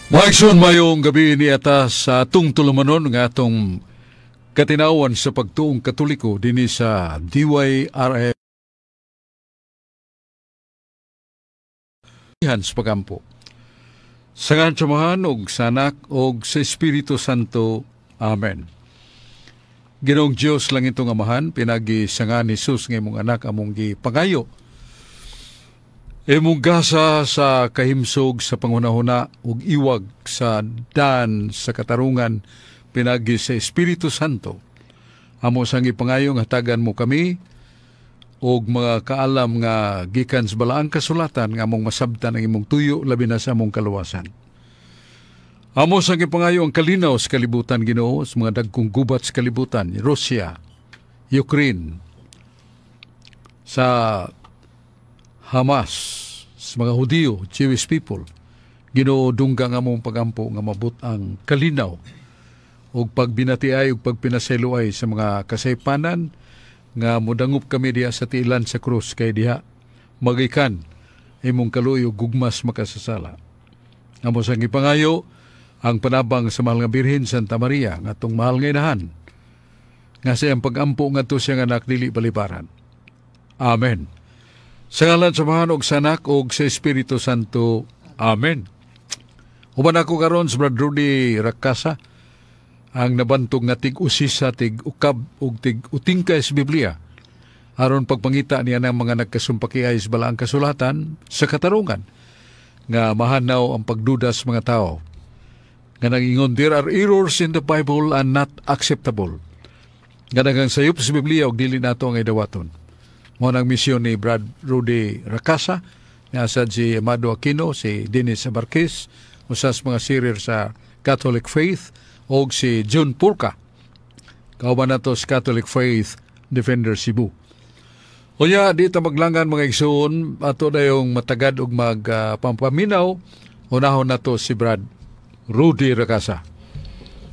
Mga igsoon, maayong gabii niata sa atong tulumanon nga atong katinawan sa pagtuong Katoliko dinhi sa DYRM sa pagampo. Sa ngalan sa Amahan ug sa Anak ug sa Espiritu Santo. Amen. Ginoong Dios langitong Amahan, pinagi sa ngalan ni Jesus nga imong anak among gipangayo. Imong gasa sa kahimsog sa panghunahuna ug iwag sa dan sa katarungan pinagi sa Espiritu Santo. Amo sang ipangayo nga hatagan mo kami og mga kaalam nga gikan sa balaang kasulatan nga among masabtan ang imong tuyo labi na sa among kaluwasan. Amo sang ipangayo ang kalinaw sa kalibutan, Ginoo, sa mga dagkong gubat sa kalibutan, Russia, Ukraine, sa Hamas, sa mga Hudiyo, Jewish people. Ginoo, dungga ang among pagampo nga mabot ang kalinaw ug pagbinatiay ug pagpinasayloay sa mga kasaypanan nga modangop kami diha sa tiilan sa krus kay diha magikan imong kaluoy ug gugmas makasasala. Amo sang ipangayo ang panabang sa mahal nga Birhen Santa Maria nga atong mahal nga inahan nga sa iyang pagampo ngadto sa iyang anak dili balibaran. Amen. Sa ngalan sa Amahan ug sa Anak ug sa Espiritu Santo. Amen. Uban ako karon sa Brad Rudy Rakasa, ang nabantog nga tig-usisa, tig-ukab ug tig-utingkay sa Biblia aron pagpangita niya ng mga nagkasumpakiay sa balaang kasulatan sa katarungan nga mahanaw ang pagduda sa mga tao nga nangingon there are errors in the Bible and not acceptable. Nga daghang sayop sa Biblia ug dili nato ang idawaton. Mao nang misyon ni Brad Rudy Rakasa, nga sad si Amado Aquino, si Dennis Abarquez, usa sa mga sirir sa Catholic Faith, og si June Purka. Kauban nato sa Catholic Faith Defender Cebu. Unya, di ta maglangan, mga igsoon, ato na yung matagad og magpampaminaw, unahon nato si Brad Rudy Rakasa.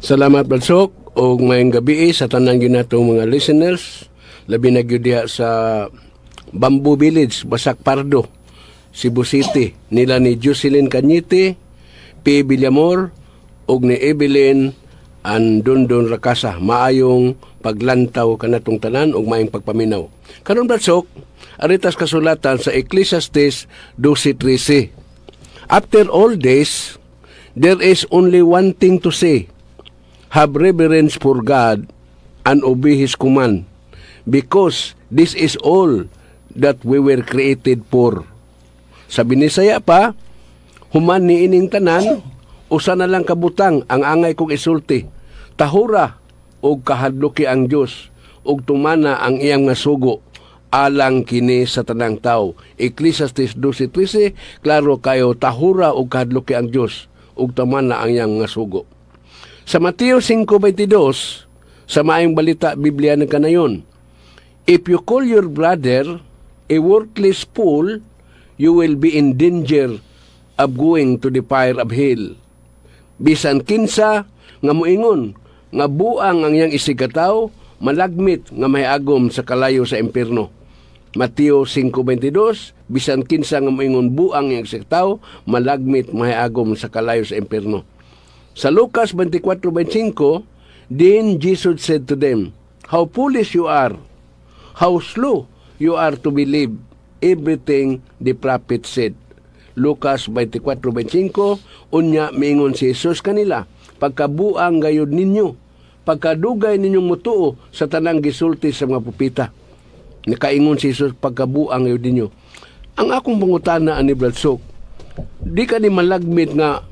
Salamat, Balsok, ug maayong gabi sa tanan gyud natong mga listeners, labi na gyud diha sa Bamboo Village, Basak Pardo, Cebu City. Nila ni Jocelyn Cañete, P. Villamor ug ni Evelyn Andondon Rakasa. Maayong paglantaw kanatong tanan ug maayong pagpaminaw. Karon, Balsok, aritas kasulatan sa Ecclesiastes 12:13. After all this, there is only one thing to say. Have reverence for God and obey His command, because this is all that we were created for. Sa Binisaya pa, human ni ining tanan, usa na lang kabutang ang angay kong isulti. Tahura og kahadluki ang Dios ug tumana ang iyang nga sugo alang kini sa tanang tao. Ecclesiastes 12:13, klaro kayo, tahura og kahadluki ang Dios ug tumana ang iyang nga sugo. Sa Mateo 5:22, sa Maayong Balita Biblia ng Kanayon, if you call your brother a worthless fool, you will be in danger of going to the fire of hell. Bisan kinsa nga moingon nga buang ang iyang isigkatawo, malagmit nga mahiagom sa kalayo sa impierno. Mateo 5:22, bisan kinsa nga moingon buang ang iyang isigkatawo, malagmit mahiagom sa kalayo sa impierno. Sa Lucas 24:25, then Jesus said to them, "How foolish you are, how slow you are to believe everything the prophet said." Lucas 24:25, unya miingon si Jesus kanila, "Pagkabuang gayud ninyo, pagkadugay ninyong mutuo sa tanang gisulti sa mga propeta." Nakaingon si Jesus, "Pagkabuang gayud ninyo." Ang akong pangutana ani, Brad Sok, di ka ni malagmit nga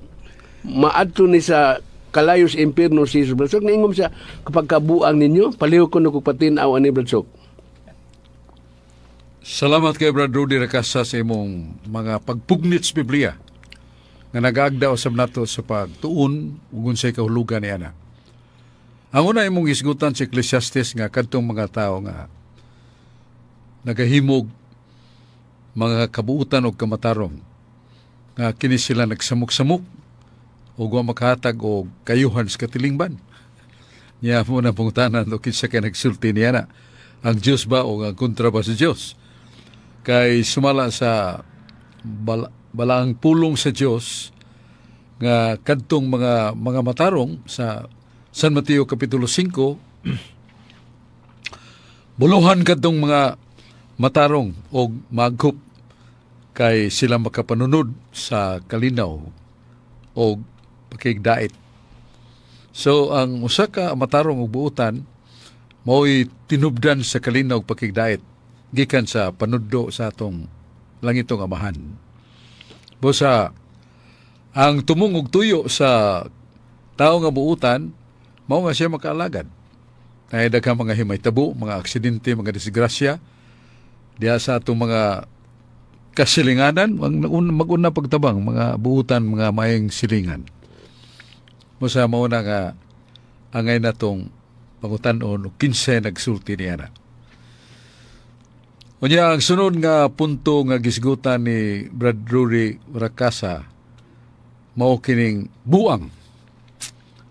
maadto ni sa kalayos impierno si Jesus, Brad Sok? Niingon siya, kapag kabuang ninyo, palihog ko na patin-aw ani, Brad Sok. Salamat kay Brad Rudy Rakasa sa imong mga pagpugnit sa Biblia nga nagaagda usab nato sa pagtuon ug unsay kahulugan niana. Ang una imong hisgutan sa Ecclesiastes nga kadtong mga tawo nga nagahimog mga kabuutan og kamatarong nga kini sila nagsamok-samok ug wa makahatag og kayuhan sa katilingban. Nya mo na pangutanan o kinsa kay nagsulti niya na, ang Dios ba o ang kontra ba sa Dios? Kay sumala sa balaang pulong sa Dios Nga kadtong mga matarong sa San Mateo Kapitulo 5, buluhan kadtong mga matarong og maghop kay sila makapanunod sa kalinaw og pakigdait. So ang usa ka matarong og buutan mao'y tinubdan sa kalinaw og pakigdait gikan sa panudlo sa atong langitong Amahan. Busa ang tumong og tuyo sa tao nga buutan mao nga siya makaalagad. Ay daghang mga himay-tabo, mga aksidente, mga disgrasya diha sa atong mga kasilinganan, mag-una pagtabang mga buutan, mga maayong silingan. Busa mao na nga angay natong pangutan-on og kinsay nagsulti niya na. Unya, ang sunod nga punto nga gisgutan ni Brad Rudy Rakasa mao kining buang.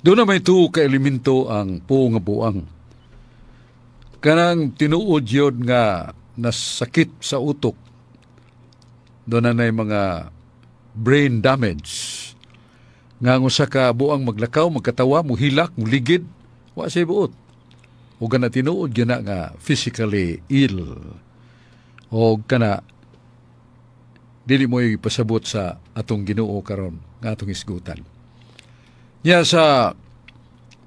Duna may tuo ka elemento ang puo nga buang. Kanang tinuod yun nga nasakit sa utok, duna na mga brain damage. Nga ang usa ka buang maglakaw, magkatawa, muhilak, muligid, wa siya buot. O kana tinuod yun na nga physically ill. O kana dili mo ipasabot sa atong Ginoo karon nga atong isgutan. Nya sa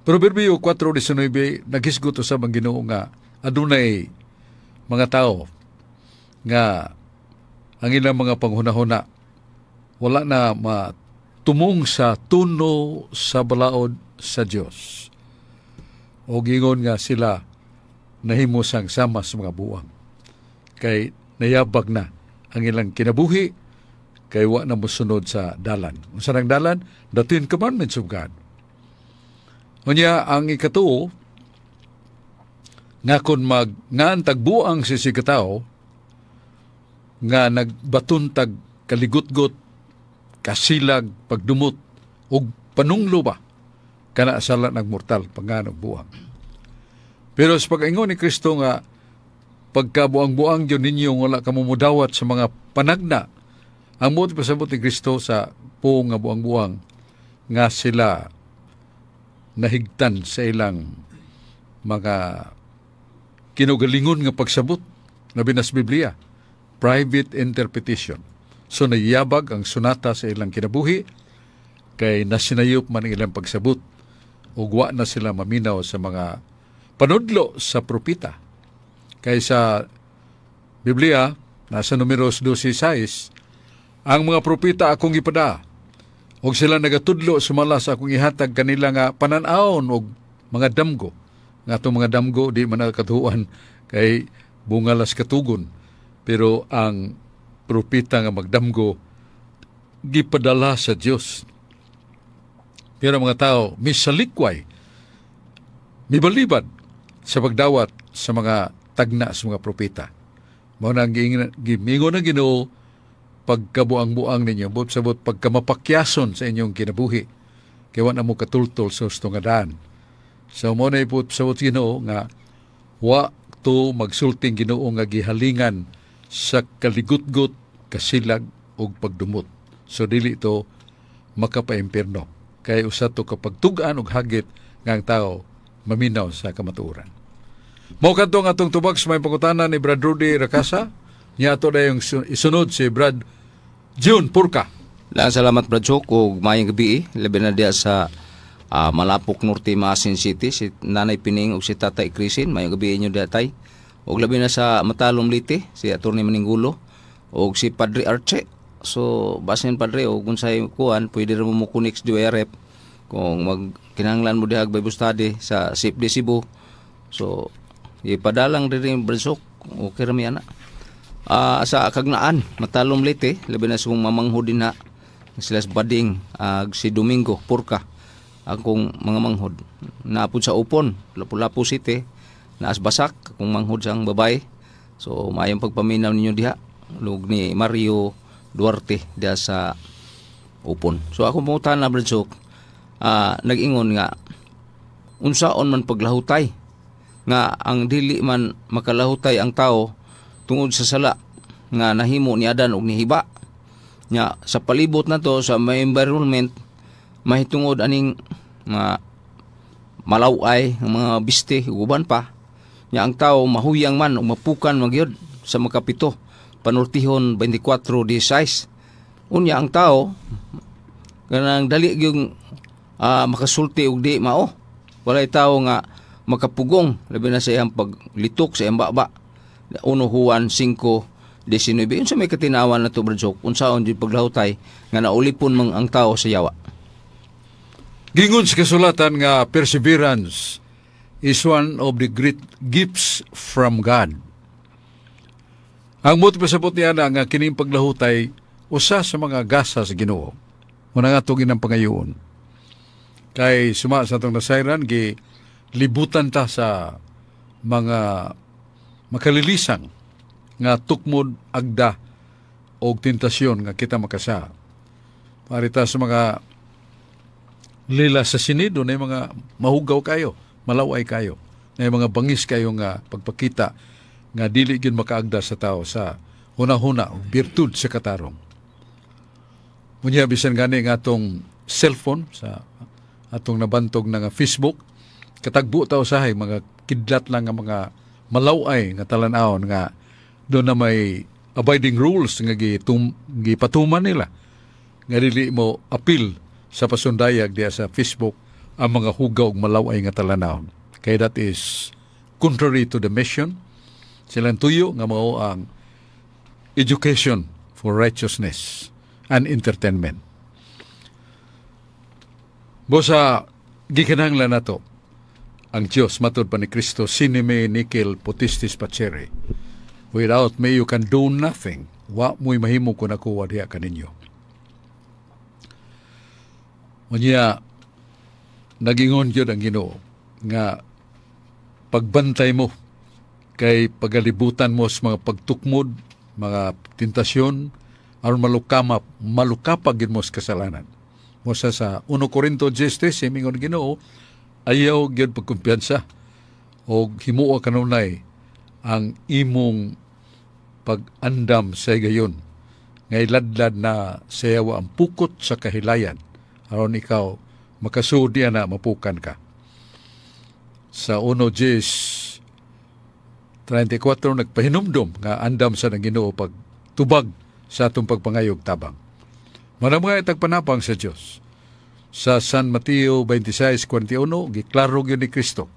Proverbio 4:19, naghisgot usab ang Ginoo nga adunay mga tao nga ang ilang mga panghunahuna wala na matumong sa tuno sa balaod sa Dios. O gingon nga sila nahimo sang sama sa mga buang. Kay nayabag na ang ilang kinabuhi kay wa na mosunod sa dalan. Unsa nang dalan? The Ten Commandments of God. Unya, ang ikatuo nga kon mag ngan tagbuang si katao nga nagbaton tag kaligutgot, kasilag, pagdumot ug panunglo ba, kana sala nagmortal panganog buang. Pero sa pag-ingon ni Kristo nga pagkabuang-buang yun ninyo, wala ka mudawat sa mga panagna, ang buot pasabot ni Kristo sa puong nga buang-buang nga sila nahigtan sa ilang mga kinugalingon nga pagsabot, labi na sa Biblia, private interpretation. So nayabag ang sunata sa ilang kinabuhi kay nasinayop man ang ilang pagsabot ug wa na sila maminaw sa mga panudlo sa propeta. Kay sa Biblia, nasa Numeros 12:6, ang mga propeta akong ipada og sila nagatudlo sumala sa akong ihatag kanila nga panan-awon og mga damgo. Nga atong mga damgo di man nakatuan kay bungalas katugon. Pero ang propeta nga magdamgo gipadala sa Dios. Pero ang mga tao misalikway, mibalibad sa pagdawat sa mga tagna sa mga propeta. Mao nang gimingon ng Ginoo, pagkabuang-buang ninyo, but sabot pagkamapakyason sa inyong kinabuhi, kay wa na mo katultol sa husto nga daan. So mo na iput sabot Ginoo nga wa to magsulting Ginoo nga gihalingan sa kaligutgot, kasilag ug pagdumot. So dili to makapaimpierno. Kay usa to kapagtug-an og hagit nga ang tao maminaw sa kamatuoran. Mao kadto ang atong tubag sa may pangutana ni Brad Rudy Rakasa. Nya ato na yung isunod si Brad June Purka. Daghang salamat, Brad Sok, ug maayong gabi, labi na diha sa Malapok Norte, Maasin City, si Nanay Pining ug si Tatay Crisin, maayong gabi inyo diha, tay. Ug labi na sa Matalom, Leyte, si Attorney Maninggulo ug si Padre Arche. So basin Padre og unsay kuan, pwede ra mo mo connect sa DYRF kung mag kinahanglan mo diha Bible study sa CFD Cebu. So ipadalang diri, Brad Sok, okay ra mi ana. Sa Kagnaan, Matalom, Leyte, labi na sa kong mamanghod din ha. Sila sa Bading, si Domingo Purka, akong mga manghod. Naapod sa Upon, Lapu-Lapu City, naas Basak, akong manghod sa ang babae. So, maayong pagpaminaw ninyo diha. Lug ni Mario Duarte diha sa Upon. So, ako pangutana, Brad Sok, nag-ingon nga, unsaon man paglahutay nga ang dili man makalahutay ang tao tungod sa sala nga nahimo ni Adan ug ni Hiba. Nya sa palibot na to sa may environment. Mahitungod aning mga malaway, ang mga biste ug uban pa. Nya ang tao mahuyang man ug mapukan magyud sa makapito, Panultihon 24:16. Unya ang tao kanang dali gyud makasulti og di mao. Walay tao nga makapugong, labi na sa iyang paglitok sa iyang baba. 1 Juan 5:19. Unsa may katinawan na to, Brad Sok? Unsaon jud paglahutay nga naulipon mang ang tao sa yawa? Gingon sa kasulatan nga perseverance is one of the great gifts from God. Ang buot pasabot niya na nga kining paglahutay usa sa mga gasa sa Ginoo. Muna nga itong inang pangayoon. Kay suma sa atong nasayran, gi libutan ta sa mga makalilisang nga tukmod, agda og tentasyon nga kita makasa. Parita sa mga lila sa sinido na mga mahugaw kayo, malaway kayo, na mga bangis kayo nga pagpakita nga dili gyud makaagda sa tao sa hunahuna o birtud sa katarong. Unya bisan gani nga atong cellphone, sa atong nabantog na nga Facebook, katagbo ta usahay mga kidlat lang nga mga malaway nga talan-awon nga doon na may abiding rules nga gipatuman nila nga dili mo apil sa pasundayag diya sa Facebook ang mga hugaw ug malaway nga talan-awon. Kay that is contrary to the mission. Silang tuyo nga mao ang education for righteousness and entertainment. Busa gikinahanglan nato ang Dios matud pa ni Kristo, "Sine me nihil potestis facere." Without me you can do nothing. Wa mo'y mahimo kung ako wa diha kaninyo. Unya nagingon gyud ang Ginoo nga pagbantay mo kay pagalibutan mo sa mga pagtukmod, mga tentasyon, aron malukapag gid mo sa kasalanan. Mosa sa 1 Corinto 10:13, mingon Ginoo, ayaw gyud pagkumpiyansa og himuo kanunay ang imong pag-andam sa higayon nga iladlad na sa yawa ang pukot sa kahilayan aron ikaw makasudi na mapukan ka. Sa 1:34, nagpahinumdom nga andam sa ng Ginoo pag tubag sa atong pagpangayog tabang. Manang mga itagpanapang sa Dios. Sa San Mateo 26:41, giklaro gyud ni Kristo.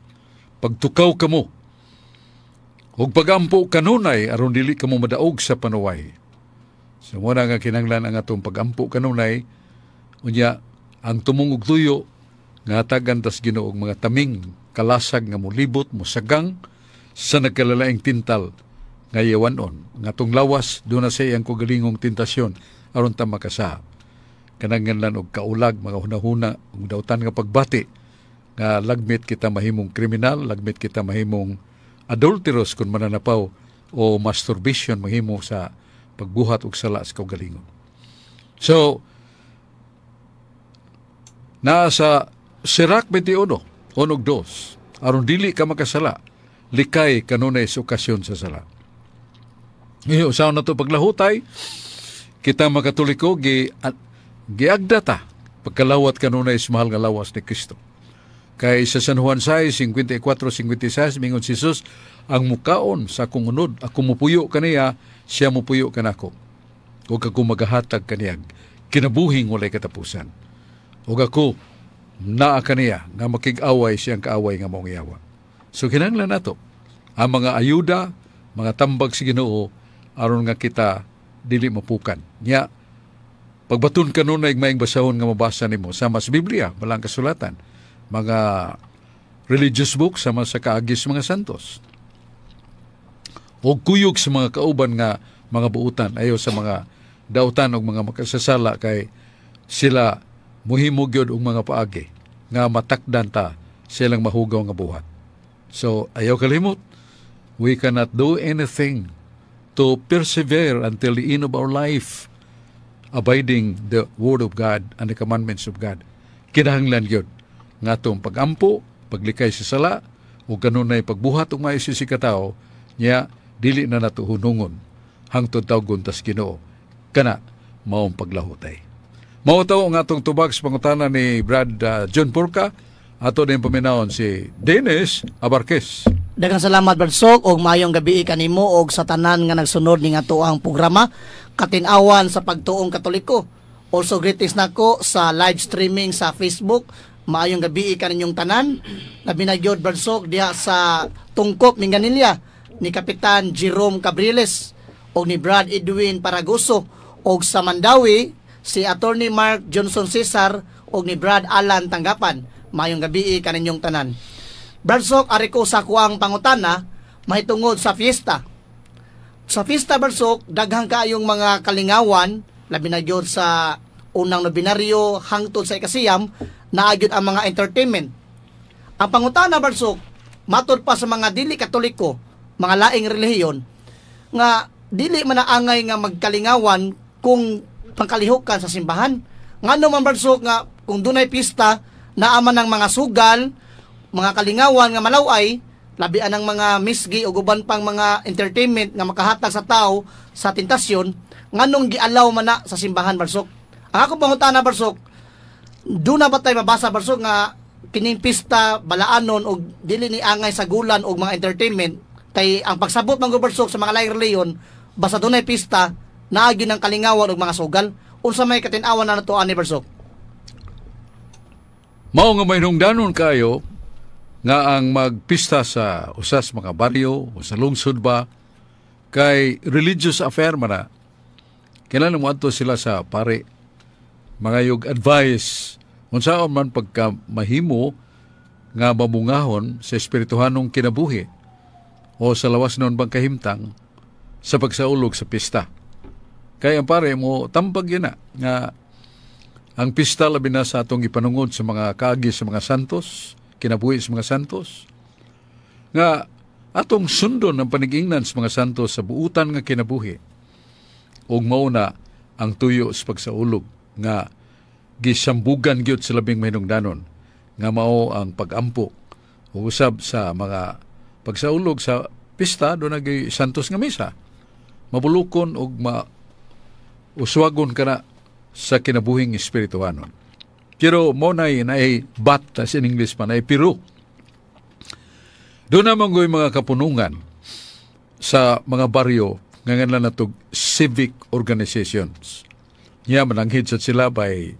Pagtukaw kamo ug pagampo kanunay aron dili kamo madaog sa panuway. So muna nga kinanglan ang atong pagampo kanunay, unya ang tumong og tuyo nga hatagan tas Ginoo og mga taming kalasag nga molibot, mosagang sa nagkalalaing tintal nga yawanon nga atong lawas doon na sa iyang kugalingong tentasyon aron ta makasa kananganlan og kaulag mga hunahuna ug dautan nga pagbati nga lagmit kita mahimong kriminal, lagmit kita mahimong adulterous kung mananapaw o masturbation mahimo sa pagbuhat og sala sa kaugalingon. So, naa sa Sirach 21, 1-2, aron dili ka makasala, likay kanunay sa okasyon sa sala. Ngayon, usaon na to paglahutay, kita Makatoliko, giagda ta, pagkalawat kanunay sa mahal nga lawas ni Kristo. Kay sa San Juan 6, 54-56, mingon si Jesus, ang mukaon sa akong unod, ako mupuyo kaniya, siya mupuyo kanako. Ug ako magahatag kaniya, kinabuhing walay katapusan. Ug ako, naa kaniya, nga makig-away siyang kaaway nga maong yawa. So kinahanglan nato ang mga ayuda, mga tambag sa Ginoo aron nga kita dili mapukan. Nya pagbaton kanunay maayong basahon nga mabasa nimo sama sa Biblia, balang kasulatan, mga religious books sama sa kaagis mga santos. O kuyog sa mga kauban nga mga buutan, ayo sa mga dautan og mga makasasala kay sila muhimo gyud og mga paagi nga matakdan ta silang mahugaw nga buhat. So, ayaw kalimot, we cannot do anything to persevere until the end of our life, abiding the Word of God and the commandments of God. Kinahanglan gyud nga atong pagampo, paglikay sa sala, o kanunay pagbuhat og maayo sa katao, nya dili na nato hunungon hangtod tawgon tas Ginoo. Kana maong paglahutay. Mao to nga atong tubag sa pangutana ni Brad John Purka. Ato din paminawon si Dennis Abarquez. Daghang salamat, Brad Sok, og maayong gabi kanimo og sa tanan nga nagsunod ning atoang programa Katin-awan sa Pagtuong Katoliko. Also greetings nako sa live streaming sa Facebook. Maayong gabi kaninyong tanan. Labi na gyud, Brad Sok, diha sa Tungkop, Minglanilla, ni Kapitan Jerome Cabriles og ni Brad Edwin Paragoso, og sa Mandawi si Attorney Mark Johnson Cesar og ni Brad Alan Tanggapan. Maayong gabi kaninyong tanan. Brad Sok, ari ko sa kuang pangutana mahitungod sa fiesta. Sa fiesta, Brad Sok, daghang kaayong mga kalingawan, labi na gyud sa unang nobinaryo hangtod sa ikasiyam, naa gyud ang mga entertainment. Ang pangutana, Brad Sok, matod pa sa mga dili Katoliko, mga laing relihiyon, nga dili man angay nga magkalingawan kung pangkalihukan sa simbahan. Ngano man, Brad Sok, nga kung dunay pista, naa man ang mga sugal, mga kalingawan nga malaway, labi ang mga misgi o uban pang mga entertainment nga makahatag sa tao sa tentasyon, nganong gialaw man na sa simbahan, Brad Sok? Ang akong pangutana, Brad Sok, duna ba tayo mabasa, Brad Sok, nga kining pista balaanon og dili ni angay sa gulan og mga entertainment, kay ang pagsabot man, Brad Sok, sa mga laing relihiyon, basta dunay pista, naa gyud ang kalingawan og mga sugal? Unsa may katin-awan na nato ani, Brad Sok? Mao nga mahinungdanon kayo nga ang magpista sa usas mga baryo o sa lungsod ba kay religious affair man na. Kailangan mo adto sila sa pare mangayog advice unsaon man pagka mahimo nga mamungahon sa espirituhanong kinabuhi o sa lawas noon bang kahimtang sa pagsaulog sa pista. Kay ang pare mo tambag yun na nga ang pista, labi na sa atong ipanungod sa mga kaagi sa mga santos, kinabuhi sa mga santos, nga atong sundon ang panigingnan sa mga santos sa buutan nga kinabuhi. Ug mao na ang tuyo sa pagsaulog nga gisambugan gyud sa labing mahinungdanon nga mao ang pagampo ug usab sa mga pagsaulog sa pista duna gyud santos nga misa, mabulukon ug ma uswagon kana sa kinabuhing espirituhanon. Pero mo na naay but, as in English pa, naay pero. Duna man goy mga kapunungan sa mga baryo nga nganlan natog civic organizations. Nya mananghid sad sila by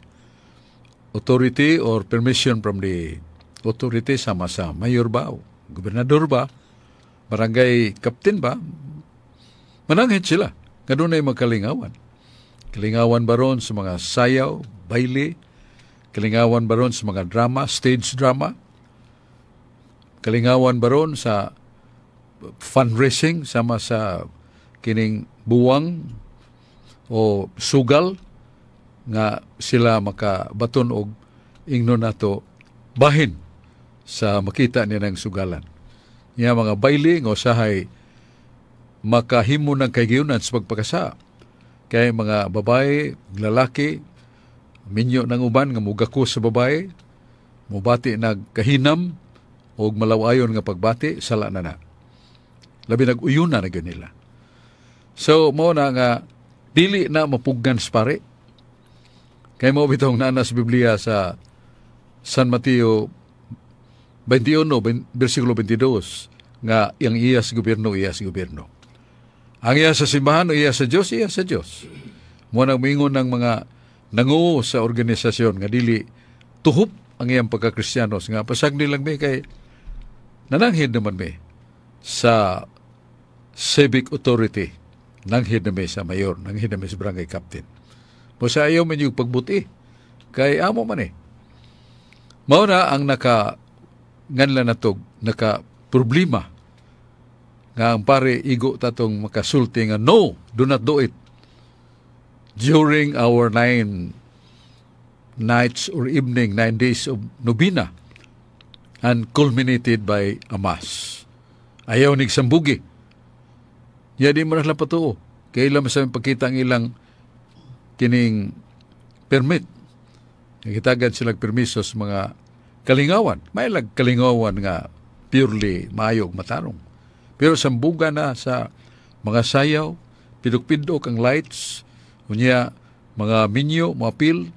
authority or permission from the authority, sama sa mayor ba o gobernador ba, barangay captain ba, mananghid sila nga dunay magkalingawan. Kalingawan ba ron sa mga sayaw, baile, kalingawan ba ron sa mga drama, stage drama, kalingawan ba ron sa fundraising sama sa kining buwang o sugal nga sila makabaton og ingnon nato bahin sa makita niya ng sugalan. Nya mga baile nga usahay makahimo ng kahigayunan sa pagpakasa. Kay mga babae, lalaki, minyo ng uban nga mugako sa babae, mubati nagkahinam o malawayon nga pagbati, sala na na. Labi nag-uyon na na nila. So, mao na nga, dili na mapugnan sa pare. Kay mao bitong naa sa Biblia sa San Mateo 21, versikulo 22, nga ang iya sa gobyerno, iya sa gobyerno. Ang iya sa simbahan o iya sa Diyos, iya sa Diyos. Mao nang moingon ng mga nanguo sa organisasyon nga dili tuhop ang iyang pagkakristiyanos nga pasagdi lang mi kay nananghid naman mi sa civic authority. Nanghid na mi sa mayor, nanghid na mi sa barangay captain. Mo sa ayaw man yung pagbuti kay amo man eh. Mao na ang naka nganla natog naka problema nga ang pare igo tatong makasulti nga, "No, do not do it during our 9 nights or evening, 9 days of novena and culminated by a mass." Ayaw nig sambugi. Ya di mo na sila patuo. Kay ilang sa pagkita ang ilang kining permit. Nagitagad sila permiso sa mga kalingawan. May lag kalingawan nga purely maayo ug matarong. Pero sambuga na sa mga sayaw, pidok-pidok ang lights, unya mga minyo, mga pil,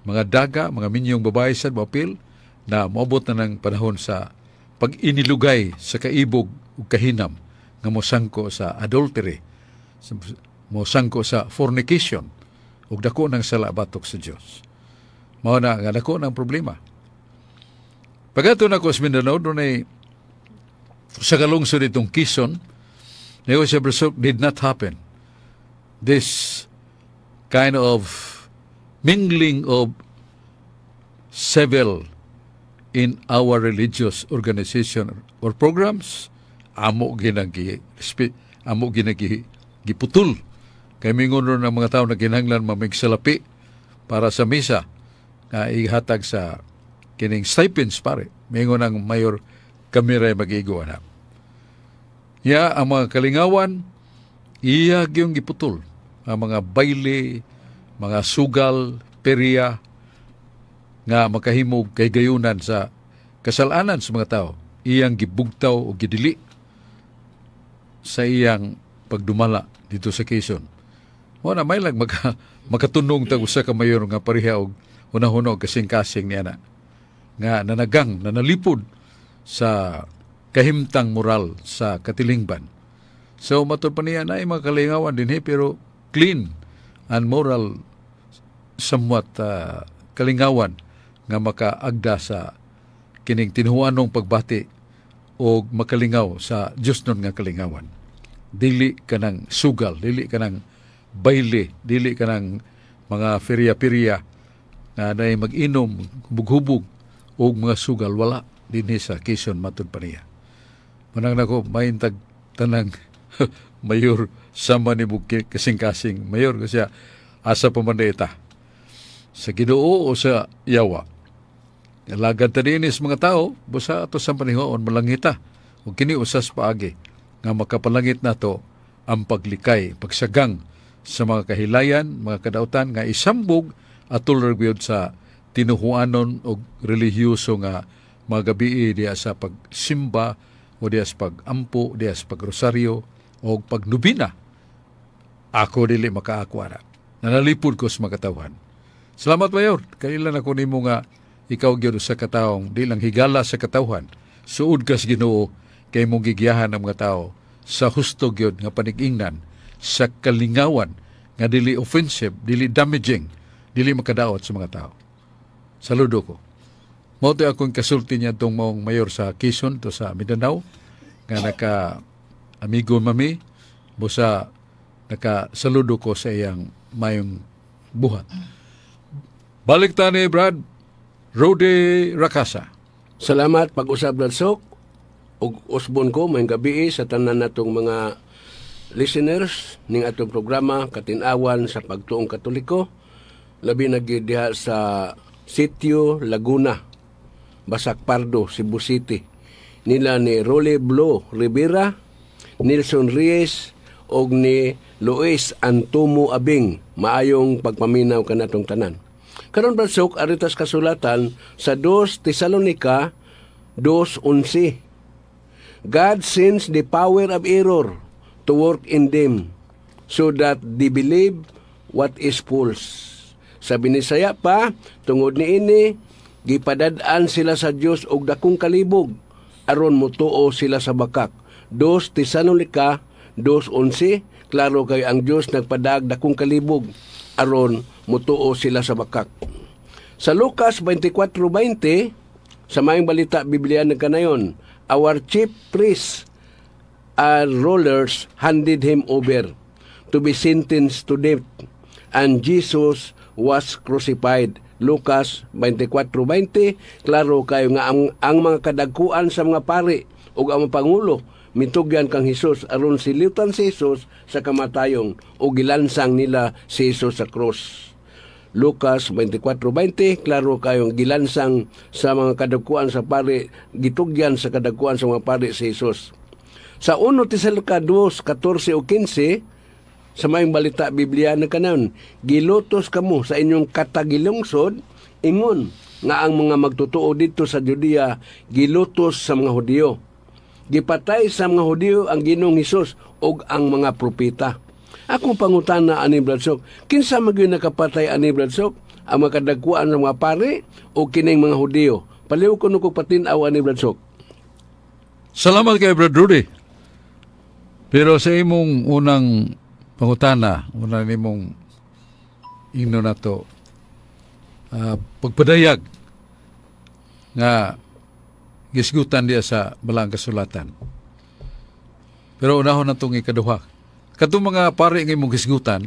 Mga daga, mga minyong babae sad moapil na moabot na ng panahon sa pag-inilugay sa kaibog ug kahinam nga mosangko sa adultery, mosangko sa fornication ug dako ng sala batok sa Dios. Mao na nga dako ng problema. Pag-adto nako sa Mindanao, dunay sa kalungsod itong Quezon, negosyo Brasok, did not happen. This kind of mingling of civil in our religious organization or programs, amo ginagi giputol kay mingon ng mga tao na kinahanglan mamigsalapi para sa misa nga ihatag sa kining stipends, pare. Mingon ang mayor, kami ray mag-igo ana. Ya ang mga kalingawan iya gyung giputol ang mga baile, mga sugal, perya nga makahimog kay gayunan sa kasalanan sa mga tao, iyang gibugtaw o gidili sa iyang pagdumala dito sa Quezon. Mo na may lang makatunong tag usa ka mayor nga pareha og hunahuna og kasing-kasing niya na nga nanagang, nanalipod sa kahimtang moral sa katilingban. So matud pa niya na mga kalingawan dinhi, pero clean and moral somewhat kalingawan nga makaagda sa kining tinuanong pagbati o makalingaw sa Diyos nun nga kalingawan. Dili ka ng sugal, dili ka ng baile, dili ka ng mga ferya-perya nga nay mag-inom, hubog-hubog o mga sugal, wala dinhi sa Quezon, matud pa niya. Manang nako, mahintag tanang mayor sama ni kasing-kasing mayor kasi asa pa man ita sa Ginoo o sa yawa. Alagad ta dinis mga tao, busa ato sa panihoon malangita. O kini usas paagi nga makapalangit nato ang paglikay, pagsagang sa mga kahilayan, mga kadautan nga isambog atol ra gyud sa tinuhuanon og relihiyoso nga mga gabii diya sa pagsimba o diya sa pagampo, diya sa pagrosaryo o pagnubina. Ako dili makaako ana. Nanalipod ko sa mga katawhan. Salamat, Mayor. Kailan ako nimo nga ikaw gyud sa katawong di lang higala sa katawhan. Suod ka sa Ginoo kay mong gigiyahan ang mga tao sa husto gyud nga panigingnan sa kalingawan nga dili offensive, dili damaging, dili makadaot sa mga tao. Saludo ko. Mao to akong kasulti niya tong maong mayor sa Quezon to sa Mindanao nga naka amigo mami, busa naka saludo ko sa iyang mayong buhat. Balik ta ni Brad Rody Rakasa. Salamat pag-usab, Bradsok, ug usbon ko maayong gabii sa tanan natong mga listeners ning atong programa Katin-awan sa Pagtuong Katoliko, labi na gyud diha sa Sitio Laguna, Basak Pardo, Cebu City. Nila ni Rolly Blo Rivera, Nelson Reyes og ni Luis Antomo Abing. Maayong pagpaminaw kanatong tanan. Karon, Bradsok, aritas kasulatan sa 2 Tesalonica 2:11. God sends the power of error to work in them so that they believe what is false. Sa Binisaya pa, tungod niini, gipadad-an sila sa Dios og dakong kalibog aron motuo sila sa bakak. 2 Tesalonica 2:11, klaro kay ang Dios nagpadag dakong kalibog aron motuo sila sa bakak. Sa Lucas 24:20, sa Maayong Balita Biblia nagkanayon, our chief priests and rulers handed him over to be sentenced to death, and Jesus was crucified. Lucas 24:20, klaro kayo nga ang mga kadagkuan sa mga pari ug ang mga pangulo mitugyan kang Hesus aron silutan si Hesus sa kamatayon o gilansang nila si Hesus sa krus. Lucas 24:20, klaro kayong gilansang sa mga kadagkuan sa pari, gitugyan sa kadagkuan sa mga pari si Hesus. Sa 1 Tesalonica 2:14 o 15, sa Maayong Balita Biblia na kanon, gilutos kamo sa inyong katagilungsod, ingon nga ang mga magtotoo dito sa Judea gilutos sa mga Hudiyo. Gipatay sa mga Hudiyo ang Ginoong Hesus ug ang mga propeta. Akong pangutana ani, Bradsok, kinsa man gyud nakapatay ani, Bradsok? Ang mga kadagkuan sa mga pari o kining mga Hudiyo? Palihog kuno kog patin-aw ani, Brad Sok. Salamat kay Brad Rudy. Pero sa imong unang pangutana, una nimong ingno nato, pagpadayag nga gisgutan diya sa Balaang Kasulatan. Pero unahon natong ikaduha. Katong mga pari nga imong gisgutan,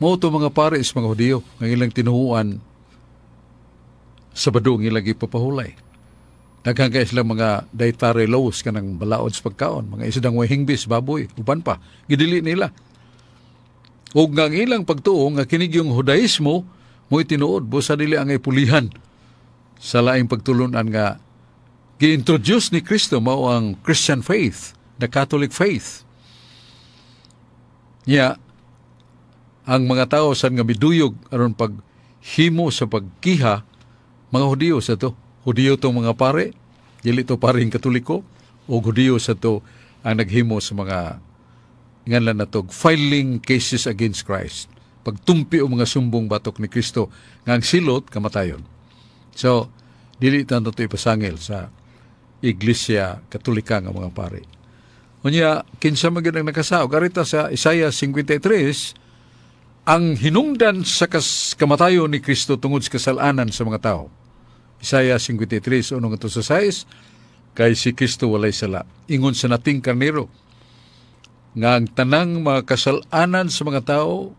mao to mga pari sa mga Hudiyo nga ilang tinuhuan sa bado nga ilang ipapahulay. Daghan kay silang mga dietary laws, kanang balaod sa pagkaon, mga isdang way hingbis, baboy, uban pa. Gidili nila. Ug nga ang ilang pagtuo nga kini yung Hudaismo mo'y tinuod busa dili ang ipulihan sa laing pagtulunan nga gi-introduce ni Kristo, mao ang Christian faith, the Catholic faith. Nya ang mga tao san nga miduyog aron paghimo sa pagkiha, mga Hudiyo sa to. Hudiyo tong mga pare, dili to paring Katoliko, o Hudiyo sa to ang naghimo sa mga nganlan natog filing cases against Christ. Pagtumpi o mga sumbong batok ni Kristo nga ang silot kamatayon. So, dili tanto to ipasangil sa Iglesia Katolika nga mga pare. Unya, kinsa man gyud ang nakasaog? Arita sa Isaiah 53, ang hinungdan sa kamatayon ni Kristo tungod sa kasalanan sa mga tao. Isaiah 53, 1 ngadto sa 6, kay si Kristo walay sala. Ingon sa nating karnero, nga ang tanang mga kasalanan sa mga tao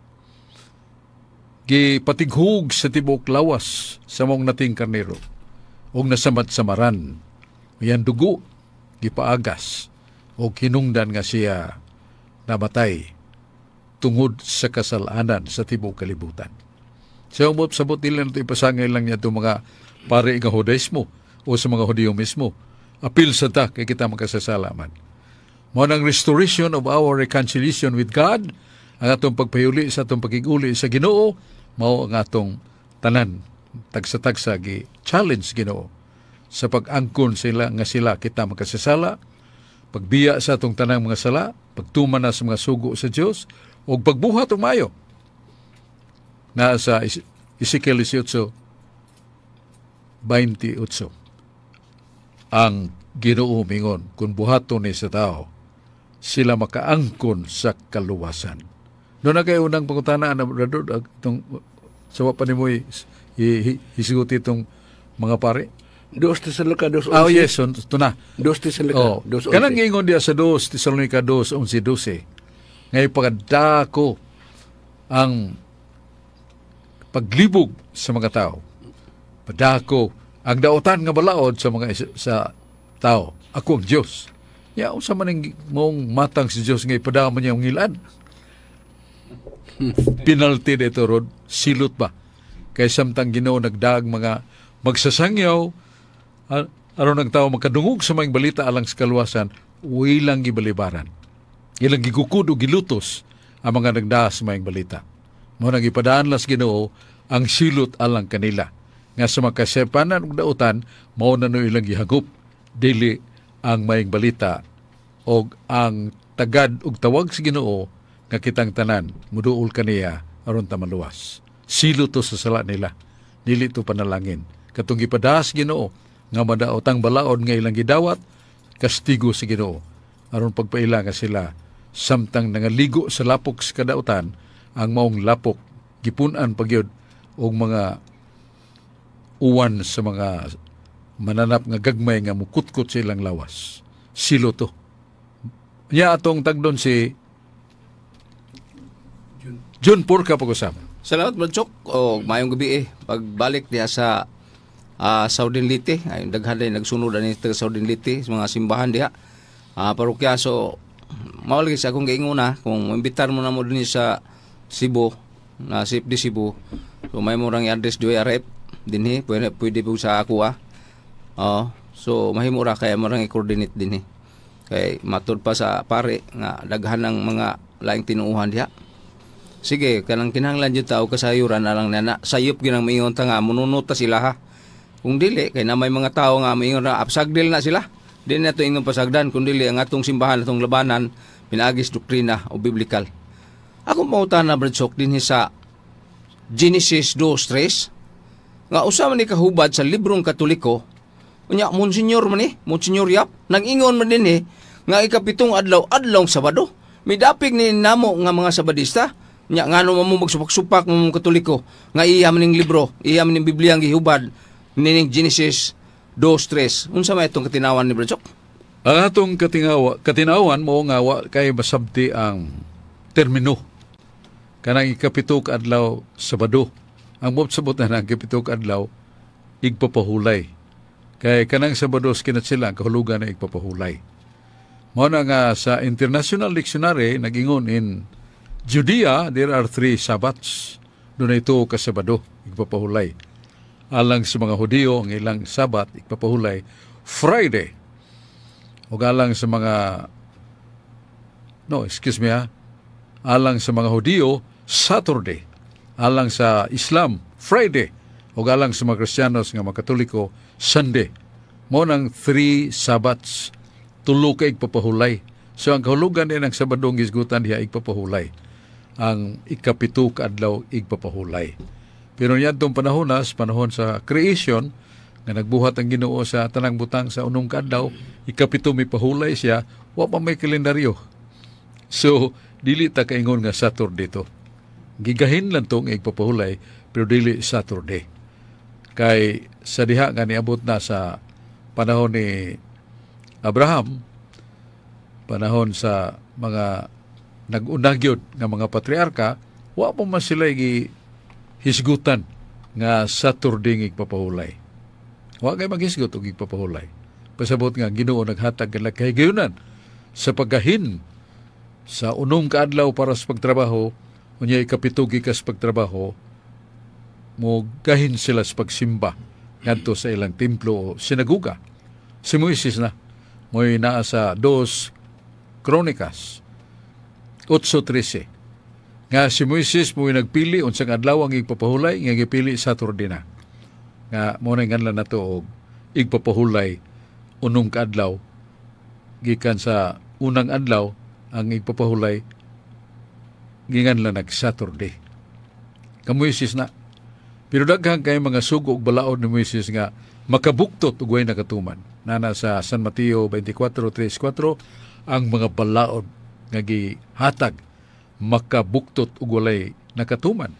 gipatighug sa tibuok lawas sa maong nating karnero ug nasamad-samaran. Yan dugo gipaagas o kinungdan nga siya namatay tungod sa kasalanan sa tibuok kalibutan. So, umot sabot nila na ito, ipasangay lang niya itong mga pare nga Hudaismo o sa mga Hudiyo mismo. Apil sa ta kay kita makasasala man. Mao nang restoration of our reconciliation with God, ang atong pagpayuli sa atong pakiguli sa Ginoo, mao ang atong tanan tagsa-tagsa gi challenge Ginoo sa pag-angkon sila nga sila kita makasasala, pagbiya sa atong tanang mga sala, pagtuman na sa mga sugo sa Dios ug pagbuhat og maayo. Na sa Ezekiel 18:28, ang Ginoo mingon, kung buhaton ni sa tao, sila makaangkon sa kaluwasan. Doon na kayo unang pangutana na, Brother, itong sa pa nimo hisguti itong mga pare. 2 Tesalonica 2:11. Oh yes, so, ito na. 2 Tesalonica 2:11. Kanang giingon diya sa 2 Tesalonica 2:11-12. Ngay pagdako ang paglibog sa mga tao. Padako ang daotan nga balaod sa mga sa tao. Ako ang Dios. Ya, unsa man ang mong matang si Dios nga ipadamo niya ang ngilan? Penalty dito, Rod, silot ba? Kay samtang Ginoo nagdaag mga magsasangyaw aron ang tao makadungog sa maayong balita alang sa kaluwasan, ilang gibalibaran. Ilang gigukod o gilutos ang mga nagdaa sa maayong balita. Mao nang ipadaan las Ginoo ang silot alang kanila. Nga sa makasepanan ug dautan, mao na no ilang gihagop dili ang maayong balita og ang tagad og tawag sa Ginoo nga kitang tanan muduol kaniya aron ta maluwas. Silot to sa sala nila, dili to panalangin. Katong gipadas Ginoo nga madaot ang balaod nga ilang gidawat, kastigo sa Ginoo aron pagpaila nga sila samtang nangaligo sa lapok sa kadautan, ang maong lapok gipun-an pagyud og mga uwan sa mga mananap nga gagmay nga mukutkot sa ilang lawas. Silo to. Nya atong tagdon si John Porca pag-usap. Salamat, Brad Chok. O maayong gabi eh. Pagbalik diha sa Southern Leyte, ay daghan din nagsunod ani taga Southern Leyte sa mga simbahan diha. Parokya, so mao lagi sa akong giingona, kung imbitar mo na mo dinhi sa Cebu na CFD Cebu. So may mo rang i-address DYRF dinhi, pwede pwede po sa ako ah. Oh, so mahimo ra kay mo rang i-coordinate dinhi. Kay matud pa sa pare nga daghan ng mga laing tinuuhan diha. Sige, kanang kinahanglan jud tao kasayuran na lang na sayop ginang miingon ta nga mununot ta sila ha. Kung dili kay na may mga tao nga miingon na apsagdil na sila. Di na to ingon pasagdan kun dili ang atong simbahan, atong labanan pinaagis doktrina o biblical. Ako mautan na, Brad Sok, dinhi sa Genesis 2:3 nga usa man ni kahubad sa librong Katoliko, unya Monsignor man ni, Monsignor Yap, nag-ingon man dinhi nga ikapitong adlaw adlawng Sabado. Midapig ni namo nga mga Sabadista, nya ngano man mo magsupak-supak mo Katoliko nga iya man ning libro, iya man ning Biblia ang gihubad nining Genesis 2:3. Unsa may itong katinawan ni Brad Sok? Ang atong katinawan mo nga wa kay masabti ang termino kanang ikapito ka adlaw Sabado. Ang sabot na ang ikapito ka adlaw igpapahulay. Kay kanang Sabado skinat sila ang kahulugan na igpapahulay. Mao na nga sa International Dictionary nagingon, in Judea there are three Sabbaths. Dunay tuo ka Sabado igpapahulay. Alang sa mga Hudiyo, ang ilang Sabat igpapahulay Friday. O alang sa mga, no, excuse me ha, alang sa mga Hudiyo, Saturday. Alang sa Islam, Friday. O alang sa mga Kristiyanos nga mga Katoliko, Sunday. Mao nang three Sabbaths, tulo ka igpapahulay. So ang kahulugan din ang Sabadong gisgutan diha, igpapahulay. Ang ikapito ka adlaw igpapahulay. Pero niyadtong panahon na, panahon sa creation, nga nagbuhat ang Ginoo sa tanang butang sa unom ka adlaw, ikapito may pahulay siya, wa pa may kalendaryo. So, dili ta kaingon nga Saturday to. Gigahin lang tong igpapahulay, pero dili Saturday. Kay sa diha nga niabot na sa panahon ni Abraham, panahon sa mga nag-una gyud nga mga patriarka, wa pa man sila hisgutan nga Saturday nga igpapahulay. Wa kay maghisgot og igpapahulay. Pasabot nga Ginoo naghatag kanila kahigayunan sa paggahin sa unom ka adlaw para sa pagtrabaho, unya ikapito gikas pagtrabaho, mo gahin sila sa pagsimba ngadto sa ilang templo o sinaguga. Si Moises na mo'y naa sa 2 Kronikas 8:13 nga si Moises mo'y nagpili unsang adlaw ang igpapahulay, nga gipili Saturday na. Nga mo na nganlan nato og igpapahulay unom ka adlaw, gikan sa unang adlaw ang igpapahulay ginganlan nag Saturday. Ka Moises na. Pero daghan kay mga sugo ug balaod ni Moises nga makabuktot ug way nakatuman. Nana sa San Mateo 24:34 ang mga balaod nga gihatag makabuktot ug walay nakatuman.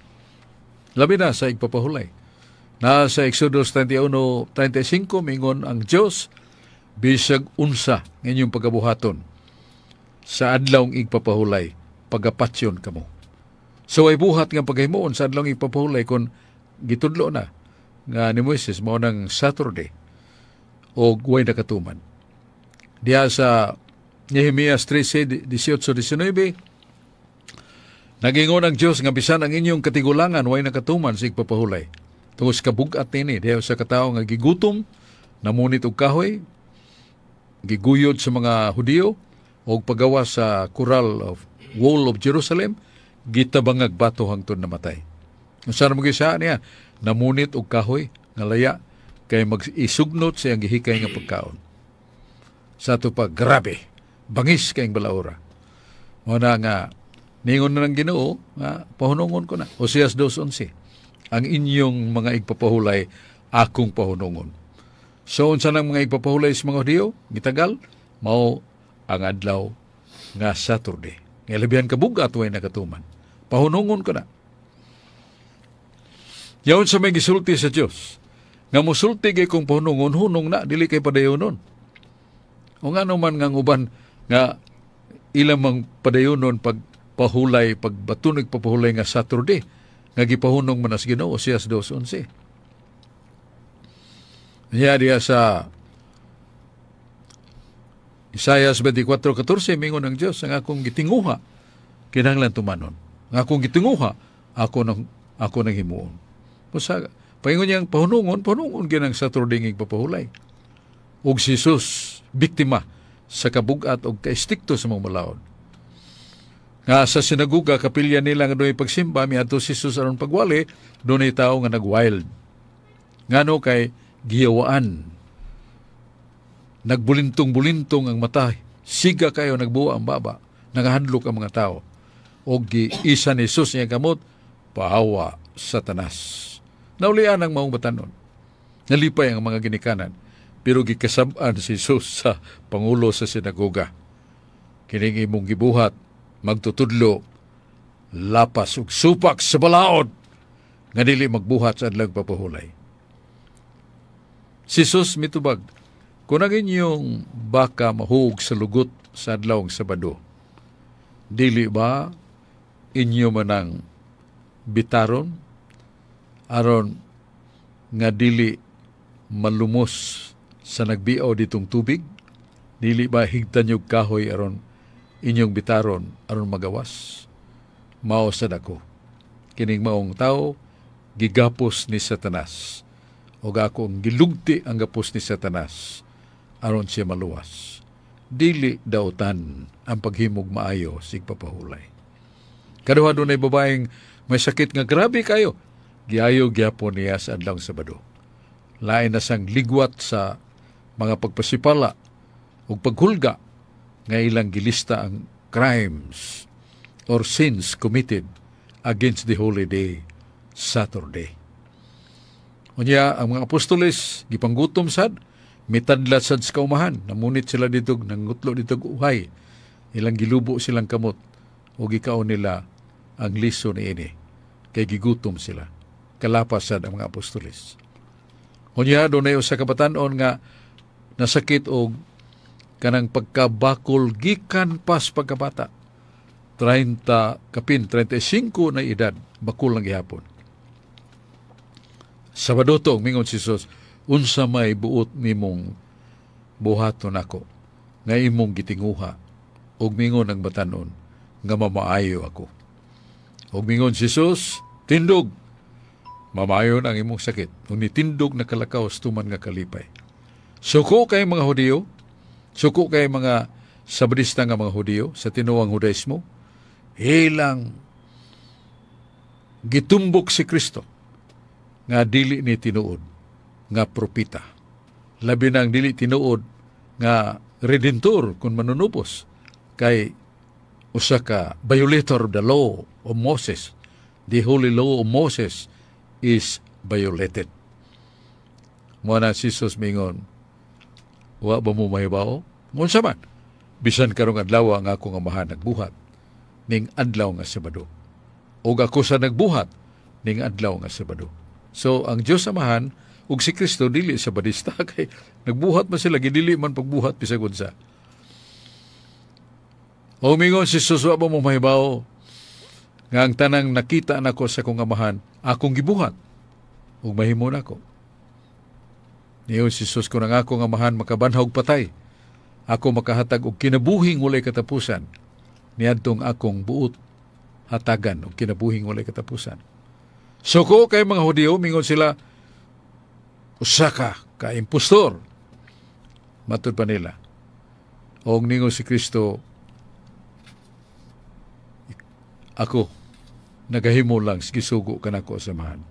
Labi na sa igpapahulay. Na sa Exodus 31:35 mingon ang Dios, bisag unsa ng inyong pagabuhaton sa adlawng igpapahulay, pagapatyon kamo. So ay buhat nga paghimuon sa adlawng igpapahulay kon gitudlo na nga ni Moises mao nang Saturday og way nakatuman. Diha sa Nehemias 13:18-19, nagingon ang Dios nga bisan ang inyong katigulangan way nakatuman sa igpapahulay. Tungod sa kabugat nini, diha sa katawo nga gigutom, namunit og kahoy, giguyod sa mga Hudiyo, og pagawa sa kural of wall of Jerusalem, gitabangag bato hangtod namatay. Unsa mo gisa niya? Namunit og kahoy nga laya kay mag-isugnot sa iyang gihikay nga pagkaon. Sa ato pa, grabe, bangis kayong balaura. Mao na nga ningon na ng Ginoo nga pahunungon ko na. Oseas 2:11, ang inyong mga igpapahulay akong pahunungon. So unsa nang mga igpapahulay sa mga Hudiyo gitagal mao ang adlaw nga Saturday. Nga labihan kabugat way nakatuman. Pahunungon ko na. Yaon sa may gisulti sa Dios nga musulti kay kung pahunungon, hunong na, dili kay padayonon. O nga naman nga uban nga ilang mang padayonon pag pahulay, pag batunog papahulay nga Saturday, nga gipahunong man as Ginoo, Oseas 2:11. Niya diya sa Isaias 24:14, mingon ang Dios, ang akong gitinguha kinahanglan tumanon. Ang akong gitinguha ako nang himuon. Usa paingon niyang pahunungon, pahunungon ginang Saturday ng igpapahulay. Ug si Jesus biktima sa kabugat og kaestikto sa mga balaod. Nga sa sinaguga, kapilya nila nga dunay pagsimba, miadto si Jesus aron pagwali, dunay tawo nga nag-wild. Ngano kay giyawaan. Nagbulintong-bulintong ang mata, siga kayo nagbuwa ang baba, nagahandlok ang mga tao. Og giisa ni Jesus niya kamot, pahawa Satanas. Naulian ang maong batanon. Nalipay ang mga ginikanan, pero gikasab-an si Jesus sa pangulo sa sinagoga. Kining imong gibuhat, magtutudlo, lapas ug supak sa balaod, nga dili magbuhat sa adlaw papuhulay. Si Jesus mitubag, kung ang inyong baka mahug sa lugot sa adlaw Sabado, dili ba inyo manang bitaron aron nga dili malumos sa nagbiaw ditong tubig? Dili ba higtan yung kahoy aron inyong bitaron aron magawas? Mao sad ako. Kining maong tao gigapos ni Satanas. O akong gilugti ang gapos ni Satanas aron siya maluwas. Dili dautan ang paghimog maayo sig papahulay. Kaduha dunay babaeng may sakit nga grabe kayo. Giayo gyapon niya sa adlaw Sabado. Lain na sang ligwat sa mga pagpasipala ug paghulga nga ilang gilista ang crimes or sins committed against the holy day, Saturday. Unya, ang mga apostoles, gipanggutom sad, mitadlat sad sa kaumahan, namunit sila dito, nangutlo dito uhay, ilang gilubo silang kamot, o gikaon nila ang liso ni ini, kay gigutom sila. Kalapas sad ang mga apostoles. Unya, dunay usa ka batan-on nga nasakit og kanang pagkabakol gikan pas pagkabata. 30 kapin 35 na edad, bakol lang gihapon. Sabado to, mingon si Jesus, unsa may buot nimong buhaton nako nga imong gitinguha, ug mingon ang batanon nga mamaayo ako. Ug mingon si Jesus, tindog, mamayo ang imong sakit. Ug nitindog na kalakaw tuman nga kalipay. Suko kay mga Hudiyo, suko kay mga Sabadista nga mga Hudiyo sa tinuang Hudaismo, ilang gitumbok si Kristo nga dili ni tinuod nga propita. Labi nang dili tinuod nga redentor kung manunubos kay usa ka violator of the law of Moses. The holy law of Moses is violated. Mo na si Jesus mingon, wa ba mo mahibaw? Ngunsa man, bisan karong adlaw ang akong amahan nagbuhat ning adlaw nga Sabado. Og ako sa nagbuhat ning adlaw nga Sabado. So ang Dios Amahan ug si Kristo dili sa Sabadista kay nagbuhat man sila, gidili man pagbuhat bisag unsa. O mingon si Jesus, wa ba mo mahibaw nga ang tanang nakita nako sa akong amahan akong gibuhat ug mahimo nako. Niyon si Jesus, kung ang akong amahan makabanhaw og patay, ako makahatag og kinabuhing walay katapusan niadtong akong buot hatagan og kinabuhing walay katapusan. Suko kay mga Hudiyo, mingon sila, usa ka ka impostor. Matud pa nila. Og ningon si Kristo, ako nagahimo lang gisugo kanako sa amahan.